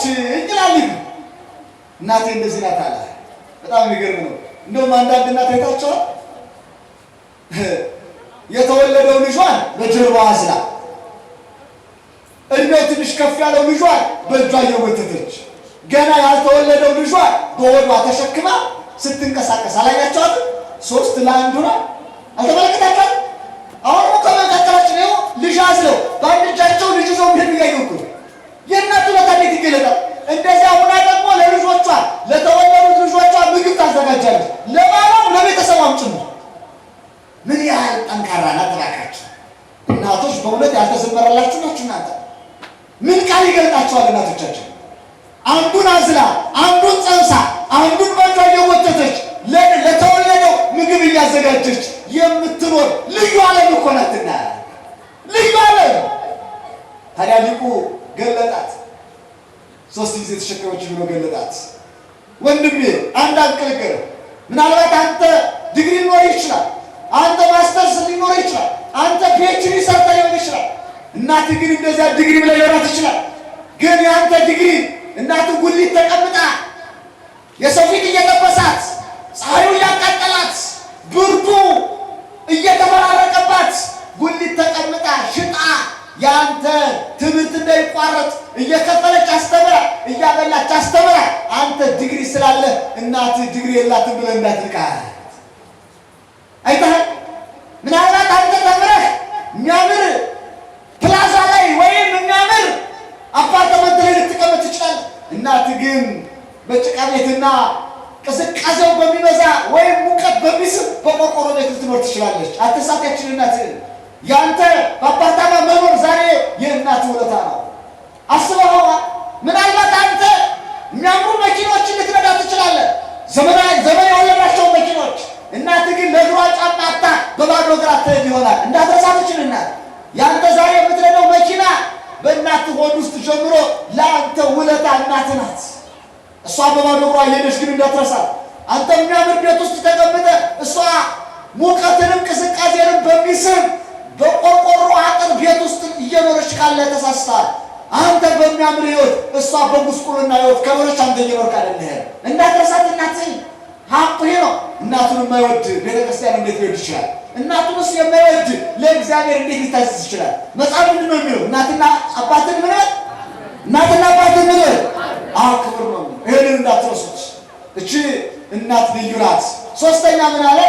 ይላል። እናቴ እንደዚህ ናት አለ። በጣም የሚገርም ነው። እንደውም አንዳንድ እናት አይታችኋል? የተወለደው ልጇን በጀርባዋ አዝላ፣ እድሜው ትንሽ ከፍ ያለው ልጇን በእጇ እየጎተተች፣ ገና ያልተወለደው ልጇን በሆዷ ተሸክማ ስትንቀሳቀስ አላያቸዋትም? 3 ለ1 ነው። አልተመለከታችኋትም? አሁን እኮ ከመካከላችን ይኸው ልጅ አዝለው በአንድ እጃቸው ልጅ ይዘው የሚሄዱ እያየሁ እኮ ነው። የእናት ውለታ እንዴት ይገለጣል? እንደዚያ ሆና ደግሞ ለልጆቿ ለተወለዱት ልጆቿ ምግብ ታዘጋጃለች፣ ለባሏም ለቤተሰቧም ጭምር። ምን ያህል ጠንካራ ናት! እባካችሁ እናቶች በእውነት ያልተዘመረላችሁ ናችሁ እናንተ። ምን ቃል ይገልጣቸዋል እናቶቻችን? አንዱን አዝላ፣ አንዱን ጸንሳ፣ አንዱን በእጇ እየጎተተች ለተወለደው ምግብ እያዘጋጀች የምትኖር ልዩ ዓለም እኮ ናትና፣ ልዩ ዓለም። ታዲያ ሊቁ ገለጣት። 3 ጊዜ ተሸከመች ብሎ ገለጣት። ወንድሜ አንድ አንቅልቅል፣ ምናልባት አንተ ዲግሪ ሊኖር ይችላል፣ አንተ ማስተርስ ሊኖር ይችላል፣ አንተ PhD ሰርተህ ሊሆን ይችላል። እናትህ ግን እንደዚያ ዲግሪ ብለህ ሊኖራት ይችላል። ግን የአንተ ዲግሪ እናትህ ጉሊት ተቀምጣ የሰው ፊት እየጠበሳት፣ ፀሐዩ እያቃጠላት፣ ብርዱ እየተፈራረቀባት ጉሊት ተቀምጣ ሽጣ ያንተ ትምህርት እንዳይቋረጥ እየከፈለች አስተምራ እያበላች አስተምራ፣ አንተ ዲግሪ ስላለ እናትህ ዲግሪ የላትም ብለህ እንዳትንቃት። አይተሃል? ምናልባት አንተ ተምረህ የሚያምር ፕላዛ ላይ ወይም የሚያምር አፓርትመንት ላይ ልትቀመጥ ትችላለህ። እናትህ ግን በጭቃ ቤትና ቅዝቃዜው በሚበዛ ወይም ሙቀት በሚስብ በቆርቆሮ ቤት ልትኖር ትችላለች። አትሳት ያችን እናትህን። ያንተ በአፓርታማ መኖር ዛሬ የእናትህ ውለታ ነው። አስበኸዋል? ምናልባት አንተ የሚያምሩ መኪኖችን ልትነዳ ትችላለህ፣ ዘመን የወለዳቸው መኪኖች። እናትህ ግን ለእግሯ ጫማ አጥታ በባዶ እግር አትሄድ ይሆናል። እንዳትረሳ ትችል እናት። ያንተ ዛሬ የምትነዳው መኪና በእናትህ ሆድ ውስጥ ጀምሮ ለአንተ ውለታ እናትህ ናት። እሷ በባዶ እግሯ እየሄደች ግን እንዳትረሳት። አንተ የሚያምር ቤት ውስጥ ተቀምጠህ እሷ ሙቀትንም ቅዝቃዜንም በሚስብ በቆርቆሮ አጥር ቤት ውስጥ እየኖረች ካለ ተሳስተሃል። አንተ በሚያምር ህይወት እሷ በጉስቁልና ህይወት ከኖረች አንተ እየኖርክ አይደለህም። እንዳትረሳት እናትህን። ሀቁ ይሄ ነው። እናቱን የማይወድ ቤተክርስቲያን እንዴት ሊወድ ይችላል? እናቱንስ የማይወድ ለእግዚአብሔር እንዴት ሊታዘዝ ይችላል? መጽሐፍ ምንድን ነው የሚለው? እናትና አባትን ምን በል? እናትና አባትን ምን በል? አክብር ነው። ይሄንን እንዳትረሱት። እቺ እናት ልዩ ናት። ሶስተኛ ምን አለ?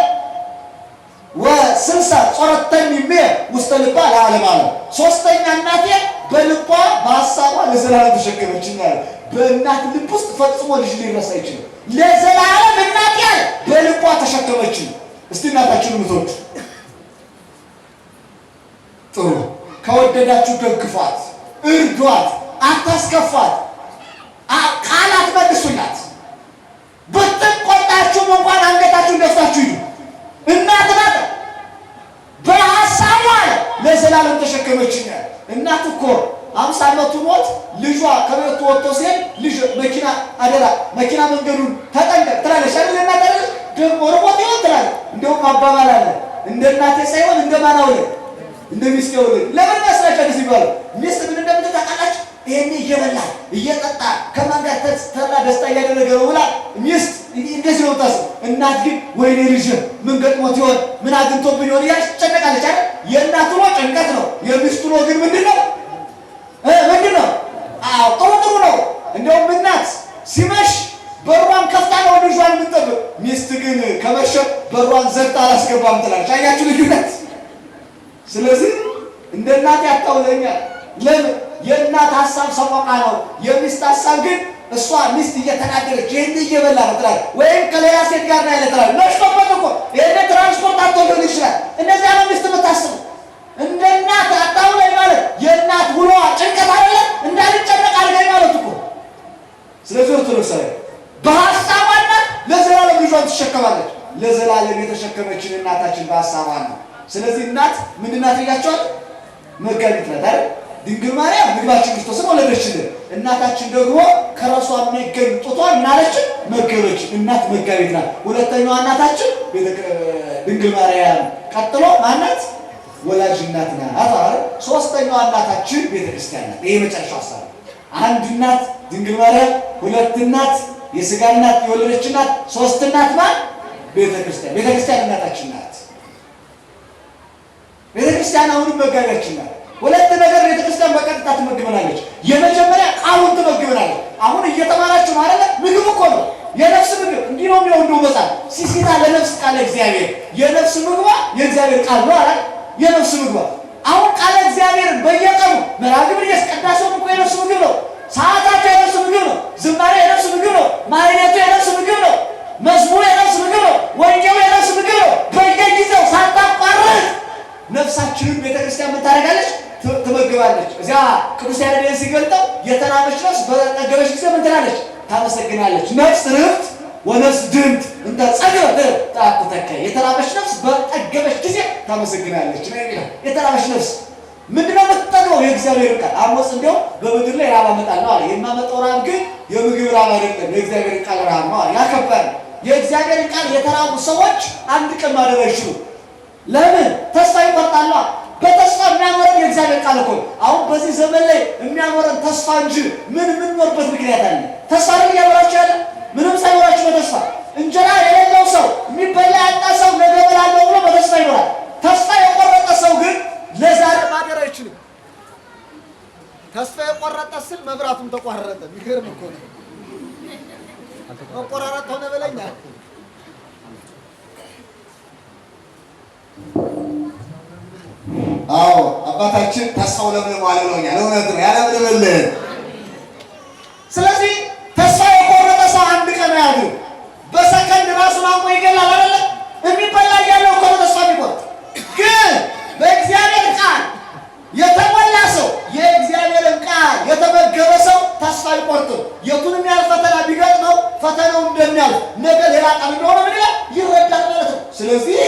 ወስልሳ ጾረተኒ እምየ ውስተ ልባ ለዓለም አለ። ሶስተኛ እናቴ በልቧ በሀሳቧ ለዘላለም ተሸከመችኝ አለ። በእናት ልብ ውስጥ ፈጽሞ ልጅ ሊረሳ አይችልም። ለዘላለም እናቴ አለ በልቧ ተሸከመችኝ። እስቲ እናታችሁን ምትወዱ ጥሩ፣ ከወደዳችሁ ደግፏት፣ እርዷት፣ አታስከፏት፣ ቃላት መልሱላት። ብትቆጣችሁም እንኳን አንገታችሁን ደፍታችሁ ሂዱ። እናት ናት። በሀሳቧ ለዘላለም ተሸከመችኝ። እናት እኮ 50 ዓመቱ ሞት ልጇ ከቤቱ ወጥቶ ሲሄድ ልጅ መኪና አደራ መኪና መንገዱን ተጠንቀቅ ትላለች አይደል? እናት አይደለች? ደግሞ ርቦት ይሆን ትላለች። እንደውም አባባል አለ፣ እንደ እናቴ ሳይሆን እንደ ማን አውለኝ፣ እንደ ሚስቴ አውለኝ። ለምን መስላችሁ እንደዚህ ይባላል? ሚስት ምን እንደምትል ታውቃላችሁ? ይሄኔ እየበላ እየጠጣ ከማን ጋር ተላ ደስታ እያደረገ ነው ብላ ሚስት እንደዚህ ነው የምታስበው። እናት ግን ወይኔ ልጅ ምን ገጥሞት ይሆን ምን አግኝቶብኝ ይሆን እያለች ትጨነቃለች አይደል? የእናቱ ነው ጭንቀት ነው። የሚስቱ ነው ግን ምንድን ነው ምንድን ነው? አዎ ጥሩ ጥሩ ነው። እንደውም እናት ሲመሽ በሯን ከፍታ ነው ልጇን የምትጠብቅ። ሚስት ግን ከመሸ በሯን ዘግታ አላስገባም ትላለች። አያችሁ ልዩነት? ስለዚህ እንደ እናት ያታውለኛል። ለምን? የእናት ሀሳብ ሰቆቃ ነው። የሚስት ሀሳብ ግን እሷ ሚስት እየተናደረች ይህን እየበላ ነው ትላለች፣ ወይም ከሌላ ሴት ጋር ነው ያለ ትላለች። መሽቶበት እኮ ይህን ትራንስፖርት አጥቶ ሊሆን ይችላል። እንደዚያ ነው ሚስት የምታስበው። እንደ እናት አታውለኝ ማለት የእናት ውሎዋ ጭንቀት አይደለ? እንዳልጨነቅ አድርገኝ ማለት እኮ። ስለዚህ ኦርቶዶክሳዊ በሀሳቧ እናት ለዘላለም ልጇን ትሸከማለች። ለዘላለም የተሸከመችን እናታችን በሀሳቧ ነው። ስለዚህ እናት ምንድን ናት ብያቸዋለሁ? መጋቢት ናት አይደል? ድንግል ማርያም ምግባችን ክርስቶስን ወለደችልን። እናታችን ደግሞ ከራሷ የሚገኝ ጡቷን ምን አለችን? መገበች። እናት መጋቢት ናት። ሁለተኛዋ እናታችን ድንግል ማርያም፣ ቀጥሎ ማናት? ወላጅ እናት ናት አይደል? ሶስተኛዋ እናታችን ቤተክርስቲያን ናት። ይሄ መጨረሻው ሀሳብ። አንድ እናት፣ ድንግል ማርያም፣ ሁለት እናት የስጋ እናት የወለደች እናት፣ ሶስት እናት ማን? ቤተ ክርስቲያን። ቤተ ክርስቲያን እናታችን ናት። ቤተ ክርስቲያን አሁንም መጋቢያችን ናት። ሁለት ነገር ቤተ ክርስቲያን በቀጥታ ትመግበናለች። የመጀመሪያ ቃሉን ትመግበናለች። አሁን እየተማራችሁ ነው አይደለ? ምግብ እኮ ነው የነፍስ ምግብ። እንዲህ ነው የሚለው እንደው መጽሐፍ ሲሲታ ለነፍስ ቃለ እግዚአብሔር፣ የነፍስ ምግቧ የእግዚአብሔር ቃል ነው አይደል? የነፍስ ምግቧ አሁን ቃለ እግዚአብሔር በየቀኑ መርሐ ግብር እያስቀዳሰው እኮ የነፍስ ምግብ ነው። ሰዓታቸው የነፍስ ምግብ ነው። ዝማሬ የነፍስ ምግብ ነው። ማህሌቱ የነፍስ ምግብ ነው። መዝሙር የነፍስ ምግብ ነው። ወንጌሉ የነፍስ ምግብ ነው። በየጊዜው ሳታቋርጥ ነፍሳችንን ቤተክርስቲያን ምን ታደርጋለች? ትመግባለች። እዚያ ቅዱስ ያሬድ ሲገልጠው የተራበች ነፍስ በጠገበች ጊዜ ምን ትላለች? ታመሰግናለች። ነፍስ ርህብት ወነፍስ ድኅንት እንተ ጸግበት ተአኩተከ። የተራበች ነፍስ በጠገበች ጊዜ ታመሰግናለች ነው የሚለው። የተራበች ነፍስ ምንድነው የምትጠግበው? የእግዚአብሔር ቃል። አሞጽ እንዲያውም በምድር ላይ ራብ አመጣለሁ አለ። የማመጣው ራብ ግን የምግብ ራብ አይደለም፣ የእግዚአብሔር ቃል ራብ ነው አለ። ያከባል። የእግዚአብሔር ቃል የተራቡ ሰዎች አንድ ቀን ማደር አይችሉም። ለምን? ተስፋ ይቆርጣሉ። በተስፋ የሚያኖረን የእግዚአብሔር ቃል እኮ ነው። አሁን በዚህ ዘመን ላይ የሚያኖረን ተስፋ እንጂ ምን የምንኖርበት ምክንያት አለ? ተስፋ ነው እያኖራችሁ ያለ? ምንም ሳይኖራችሁ በተስፋ እንጀራ የሌለው ሰው፣ የሚበላ ያጣ ሰው ነገ እበላለሁ ብሎ በተስፋ ይኖራል። ተስፋ የቆረጠ ሰው ግን ለዛሬ ማደር አይችልም። ተስፋ የቆረጠ ስል መብራቱም ተቋረጠ። የሚገርም እኮ ነው። መቆራረጥ ሆነ በለኛ። አዎ አባታችን ተስፋው ለምልሟል ብለውኛል። እውነት ነው፣ ያለምልምልን። ስለዚህ ተስፋ የቆረጠ ሰው አንድ ቀን አያድርም። በሰከንድ ራሱን አንቆ ይገላል አይደለ? የሚበላ እያለው እኮ ነው ተስፋ የሚቆርጥ። ግን በእግዚአብሔር ቃል የተሞላ ሰው፣ የእግዚአብሔርን ቃል የተመገበ ሰው ተስፋ አይቆርጥም። የቱንም ያህል ፈተና ቢገጥመው ፈተናው እንደሚያልፍ፣ ነገ ሌላ ቀን እንደሆነ ምን ይላል? ይረዳል ማለት ነው። ስለዚህ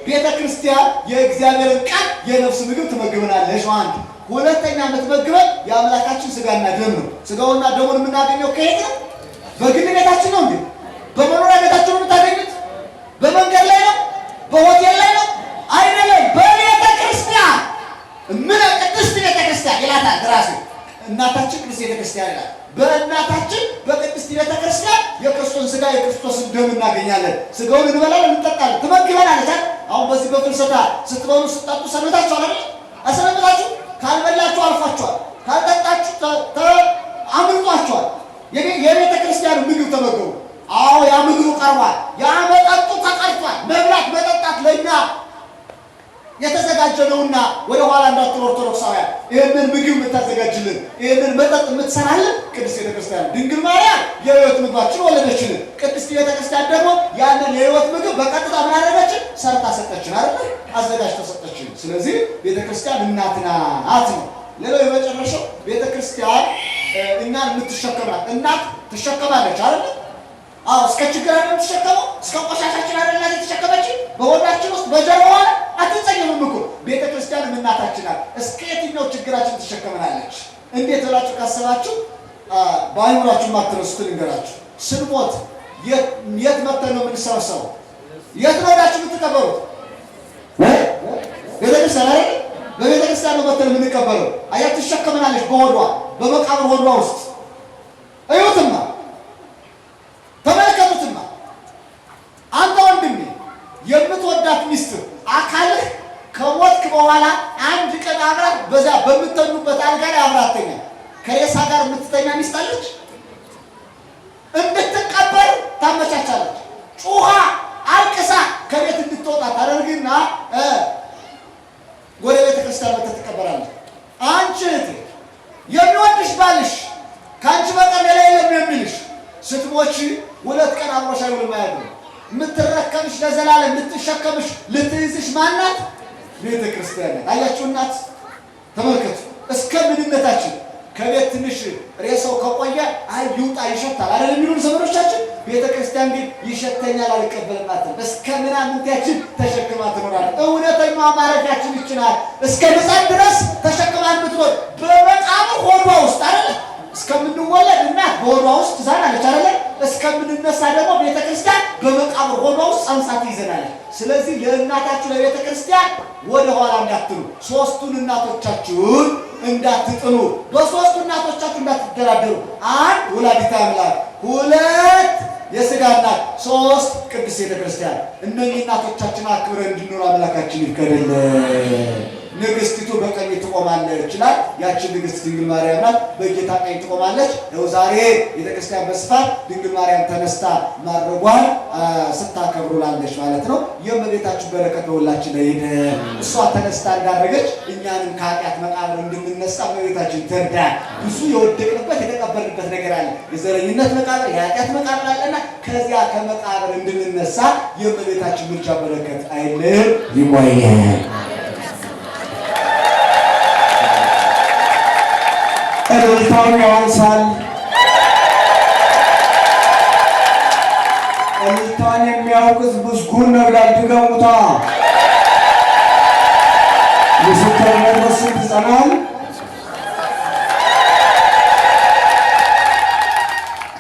ቤተ ክርስቲያን የእግዚአብሔርን ቃል የነፍስ ምግብ ትመግበናለች። አንድ ሁለተኛ የምትመግበን የአምላካችን ስጋና ደም ነው። ስጋውና ደሙን የምናገኘው ከየት ነው? በግል ቤታችን ነው እንዴ? በመኖሪያ ቤታችን ነው የምታገኙት? በመንገድ ላይ ነው? በሆቴል ላይ ነው? አይደለም። በቤተ ክርስቲያን፣ ምን ቅድስት ቤተ ክርስቲያን ይላታል ራሱ፣ እናታችን ቅድስት ቤተ ክርስቲያን ይላል። በእናታችን በቅድስት ቤተ ክርስቲያን የክርስቶስን ስጋ የክርስቶስን ደም እናገኛለን። ስጋውን እንበላለን፣ እንጠጣለን። ትመግበናለች አይደል? አሁን በዚህ በፍልሰታ ስትበሉ ስትጠጡ ሰንብታችኋል አይደል? አሰነበታችሁ? ካልበላችሁ አልፏችኋል፣ ካልጠጣችሁ አምልጧችኋል። የቤተ ክርስቲያን ምግብ ተመገቡ። አዎ ያ ምግቡ ቀርቧል፣ ያ መጠጡ ተቀርቷል። መብላት መጠጣት ለእኛ የተዘጋጀ ነውና ወደ ኋላ እንዳትሉ ኦርቶዶክሳውያን። ይህንን ምግብ የምታዘጋጅልን፣ ይህንን መጠጥ የምትሰራልን ቅድስት ቤተክርስቲያን። ድንግል ማርያም የሕይወት ምግባችን ወለደችልን። ቅድስት ቤተክርስቲያን ደግሞ ያንን የሕይወት ምግብ በቀጥታ ምን አደረገችን? ሰርታ ሰጠችን አይደል? አዘጋጅታ ሰጠችን። ስለዚህ ቤተክርስቲያን እናት ናት ነው። ሌላው የመጨረሻው ቤተክርስቲያን እኛን የምትሸከማት እናት ትሸከማለች አይደል? አዎ እስከ ችግር አይደል የምትሸከመው? እስከ ቆሻሻችን አይደል እናት የተሸከመችን? በሆዳችን ውስጥ በጀርባዋ አትጸየፍም እኮ። ቤተ ክርስቲያንም እናታችን ናት። እስከ የትኛው ችግራችን ትሸከመናለች? እንዴት ብላችሁ ካሰባችሁ በአይምሯችሁ የማትረሱት ልንገራችሁ። ስንሞት የት መተን ነው የምንሰበሰበው? የት ነው ሄዳችሁ የምትቀበሩት? ቤተ ክርስቲያን አይደል? በቤተ ክርስቲያን ነው መተን የምንቀበረው። አያ ትሸከመናለች በሆዷ፣ በመቃብር ሆዷ ውስጥ። እዩትማ፣ ተመልከቱትማ። አንተ ወንድሜ የምትወዳት ሚስት አካልህ ከሞትክ በኋላ አንድ ቀን አብራት በዛ በምተኙበት አልጋ ላይ አብራት ተኛ። ከሬሳ ጋር የምትተኛ ሚስት አለች? እንድትቀበር ታመቻቻለች። ጩኻ አልቅሳ ከቤት እንድትወጣ ታደርግና ወደ ቤተ ክርስቲያን መጥተህ ትቀበራለች። አንቺ እህቴ የሚወድሽ ባልሽ፣ ከአንቺ በቀር ሌላ የለም የሚልሽ ስትሞቺ 2 ቀን አብሮሽ አይውልም አያድርም። የምትረከብሽ ለዘላለም የምትሸከምሽ ልትይዝሽ ማናት? ቤተ ክርስቲያን ናት። አያችሁ እናት ተመልከቱ። እስከ ምንነታችን ከቤት ትንሽ ሬሳው ከቆየ አይ ይውጣ ይሸታል አይደል የሚሉን ዘመዶቻችን። ቤተ ክርስቲያን ግን ይሸተኛል አልቀበልም አትልም። እስከ ምናምንቲያችን ተሸክማ ትኖራለች። እውነተኛዋ ማረፊያችን ይህች ናት። እስከ ምጽአት ድረስ ተሸክማ የምትኖር በመቃብር ሆዷ ውስጥ አይደል? እስከምንወለድ እናት በሆዷ ውስጥ ትዛናለች አይደለ? እስከምንነሳ ደግሞ ቤተክርስቲያን በመቃብር ሆዷ ውስጥ ጸንሳ ትይዘናለች። ስለዚህ ለእናታችሁ ለቤተክርስቲያን ወደ ኋላ እንዳትሉ፣ ሶስቱን እናቶቻችሁን እንዳትጥሉ፣ በሶስቱ እናቶቻችሁ እንዳትደራደሩ። አንድ ወላዲተ አምላክ፣ ሁለት የስጋ እናት፣ ሶስት ቅድስት ቤተክርስቲያን። እነኚህ እናቶቻችን አክብረን እንድንኖር አምላካችን ይፍቀድልን። ንግስቲቱ በቀኝ ትቆማለች ይችላል። ያችን ንግስት ድንግል ማርያም ናት። በጌታ ቀኝ ትቆማለች። ይኸው ዛሬ ቤተክርስቲያን በስፋት ድንግል ማርያም ተነስታ ማድረጓን ስታከብሩላለች ማለት ነው። የእመቤታችን በረከት በሁላችን ላይ ይደር። እሷ ተነስታ እንዳደረገች እኛንም ከኃጢአት መቃብር እንድንነሳ እመቤታችን ትርዳን። ብዙ የወደቅንበት የተቀበርንበት ነገር አለ። የዘረኝነት መቃብር፣ የኃጢአት መቃብር አለና ከዚያ ከመቃብር እንድንነሳ የእመቤታችን ምልጃ በረከት አይለየን። ይቆየን። እልልታው ያንሳል። እልልታን የሚያውቅ ሕዝብ ምስጉን ነው ይላል። ድገሙታ። ምስክርነት በስንት ይጸናል?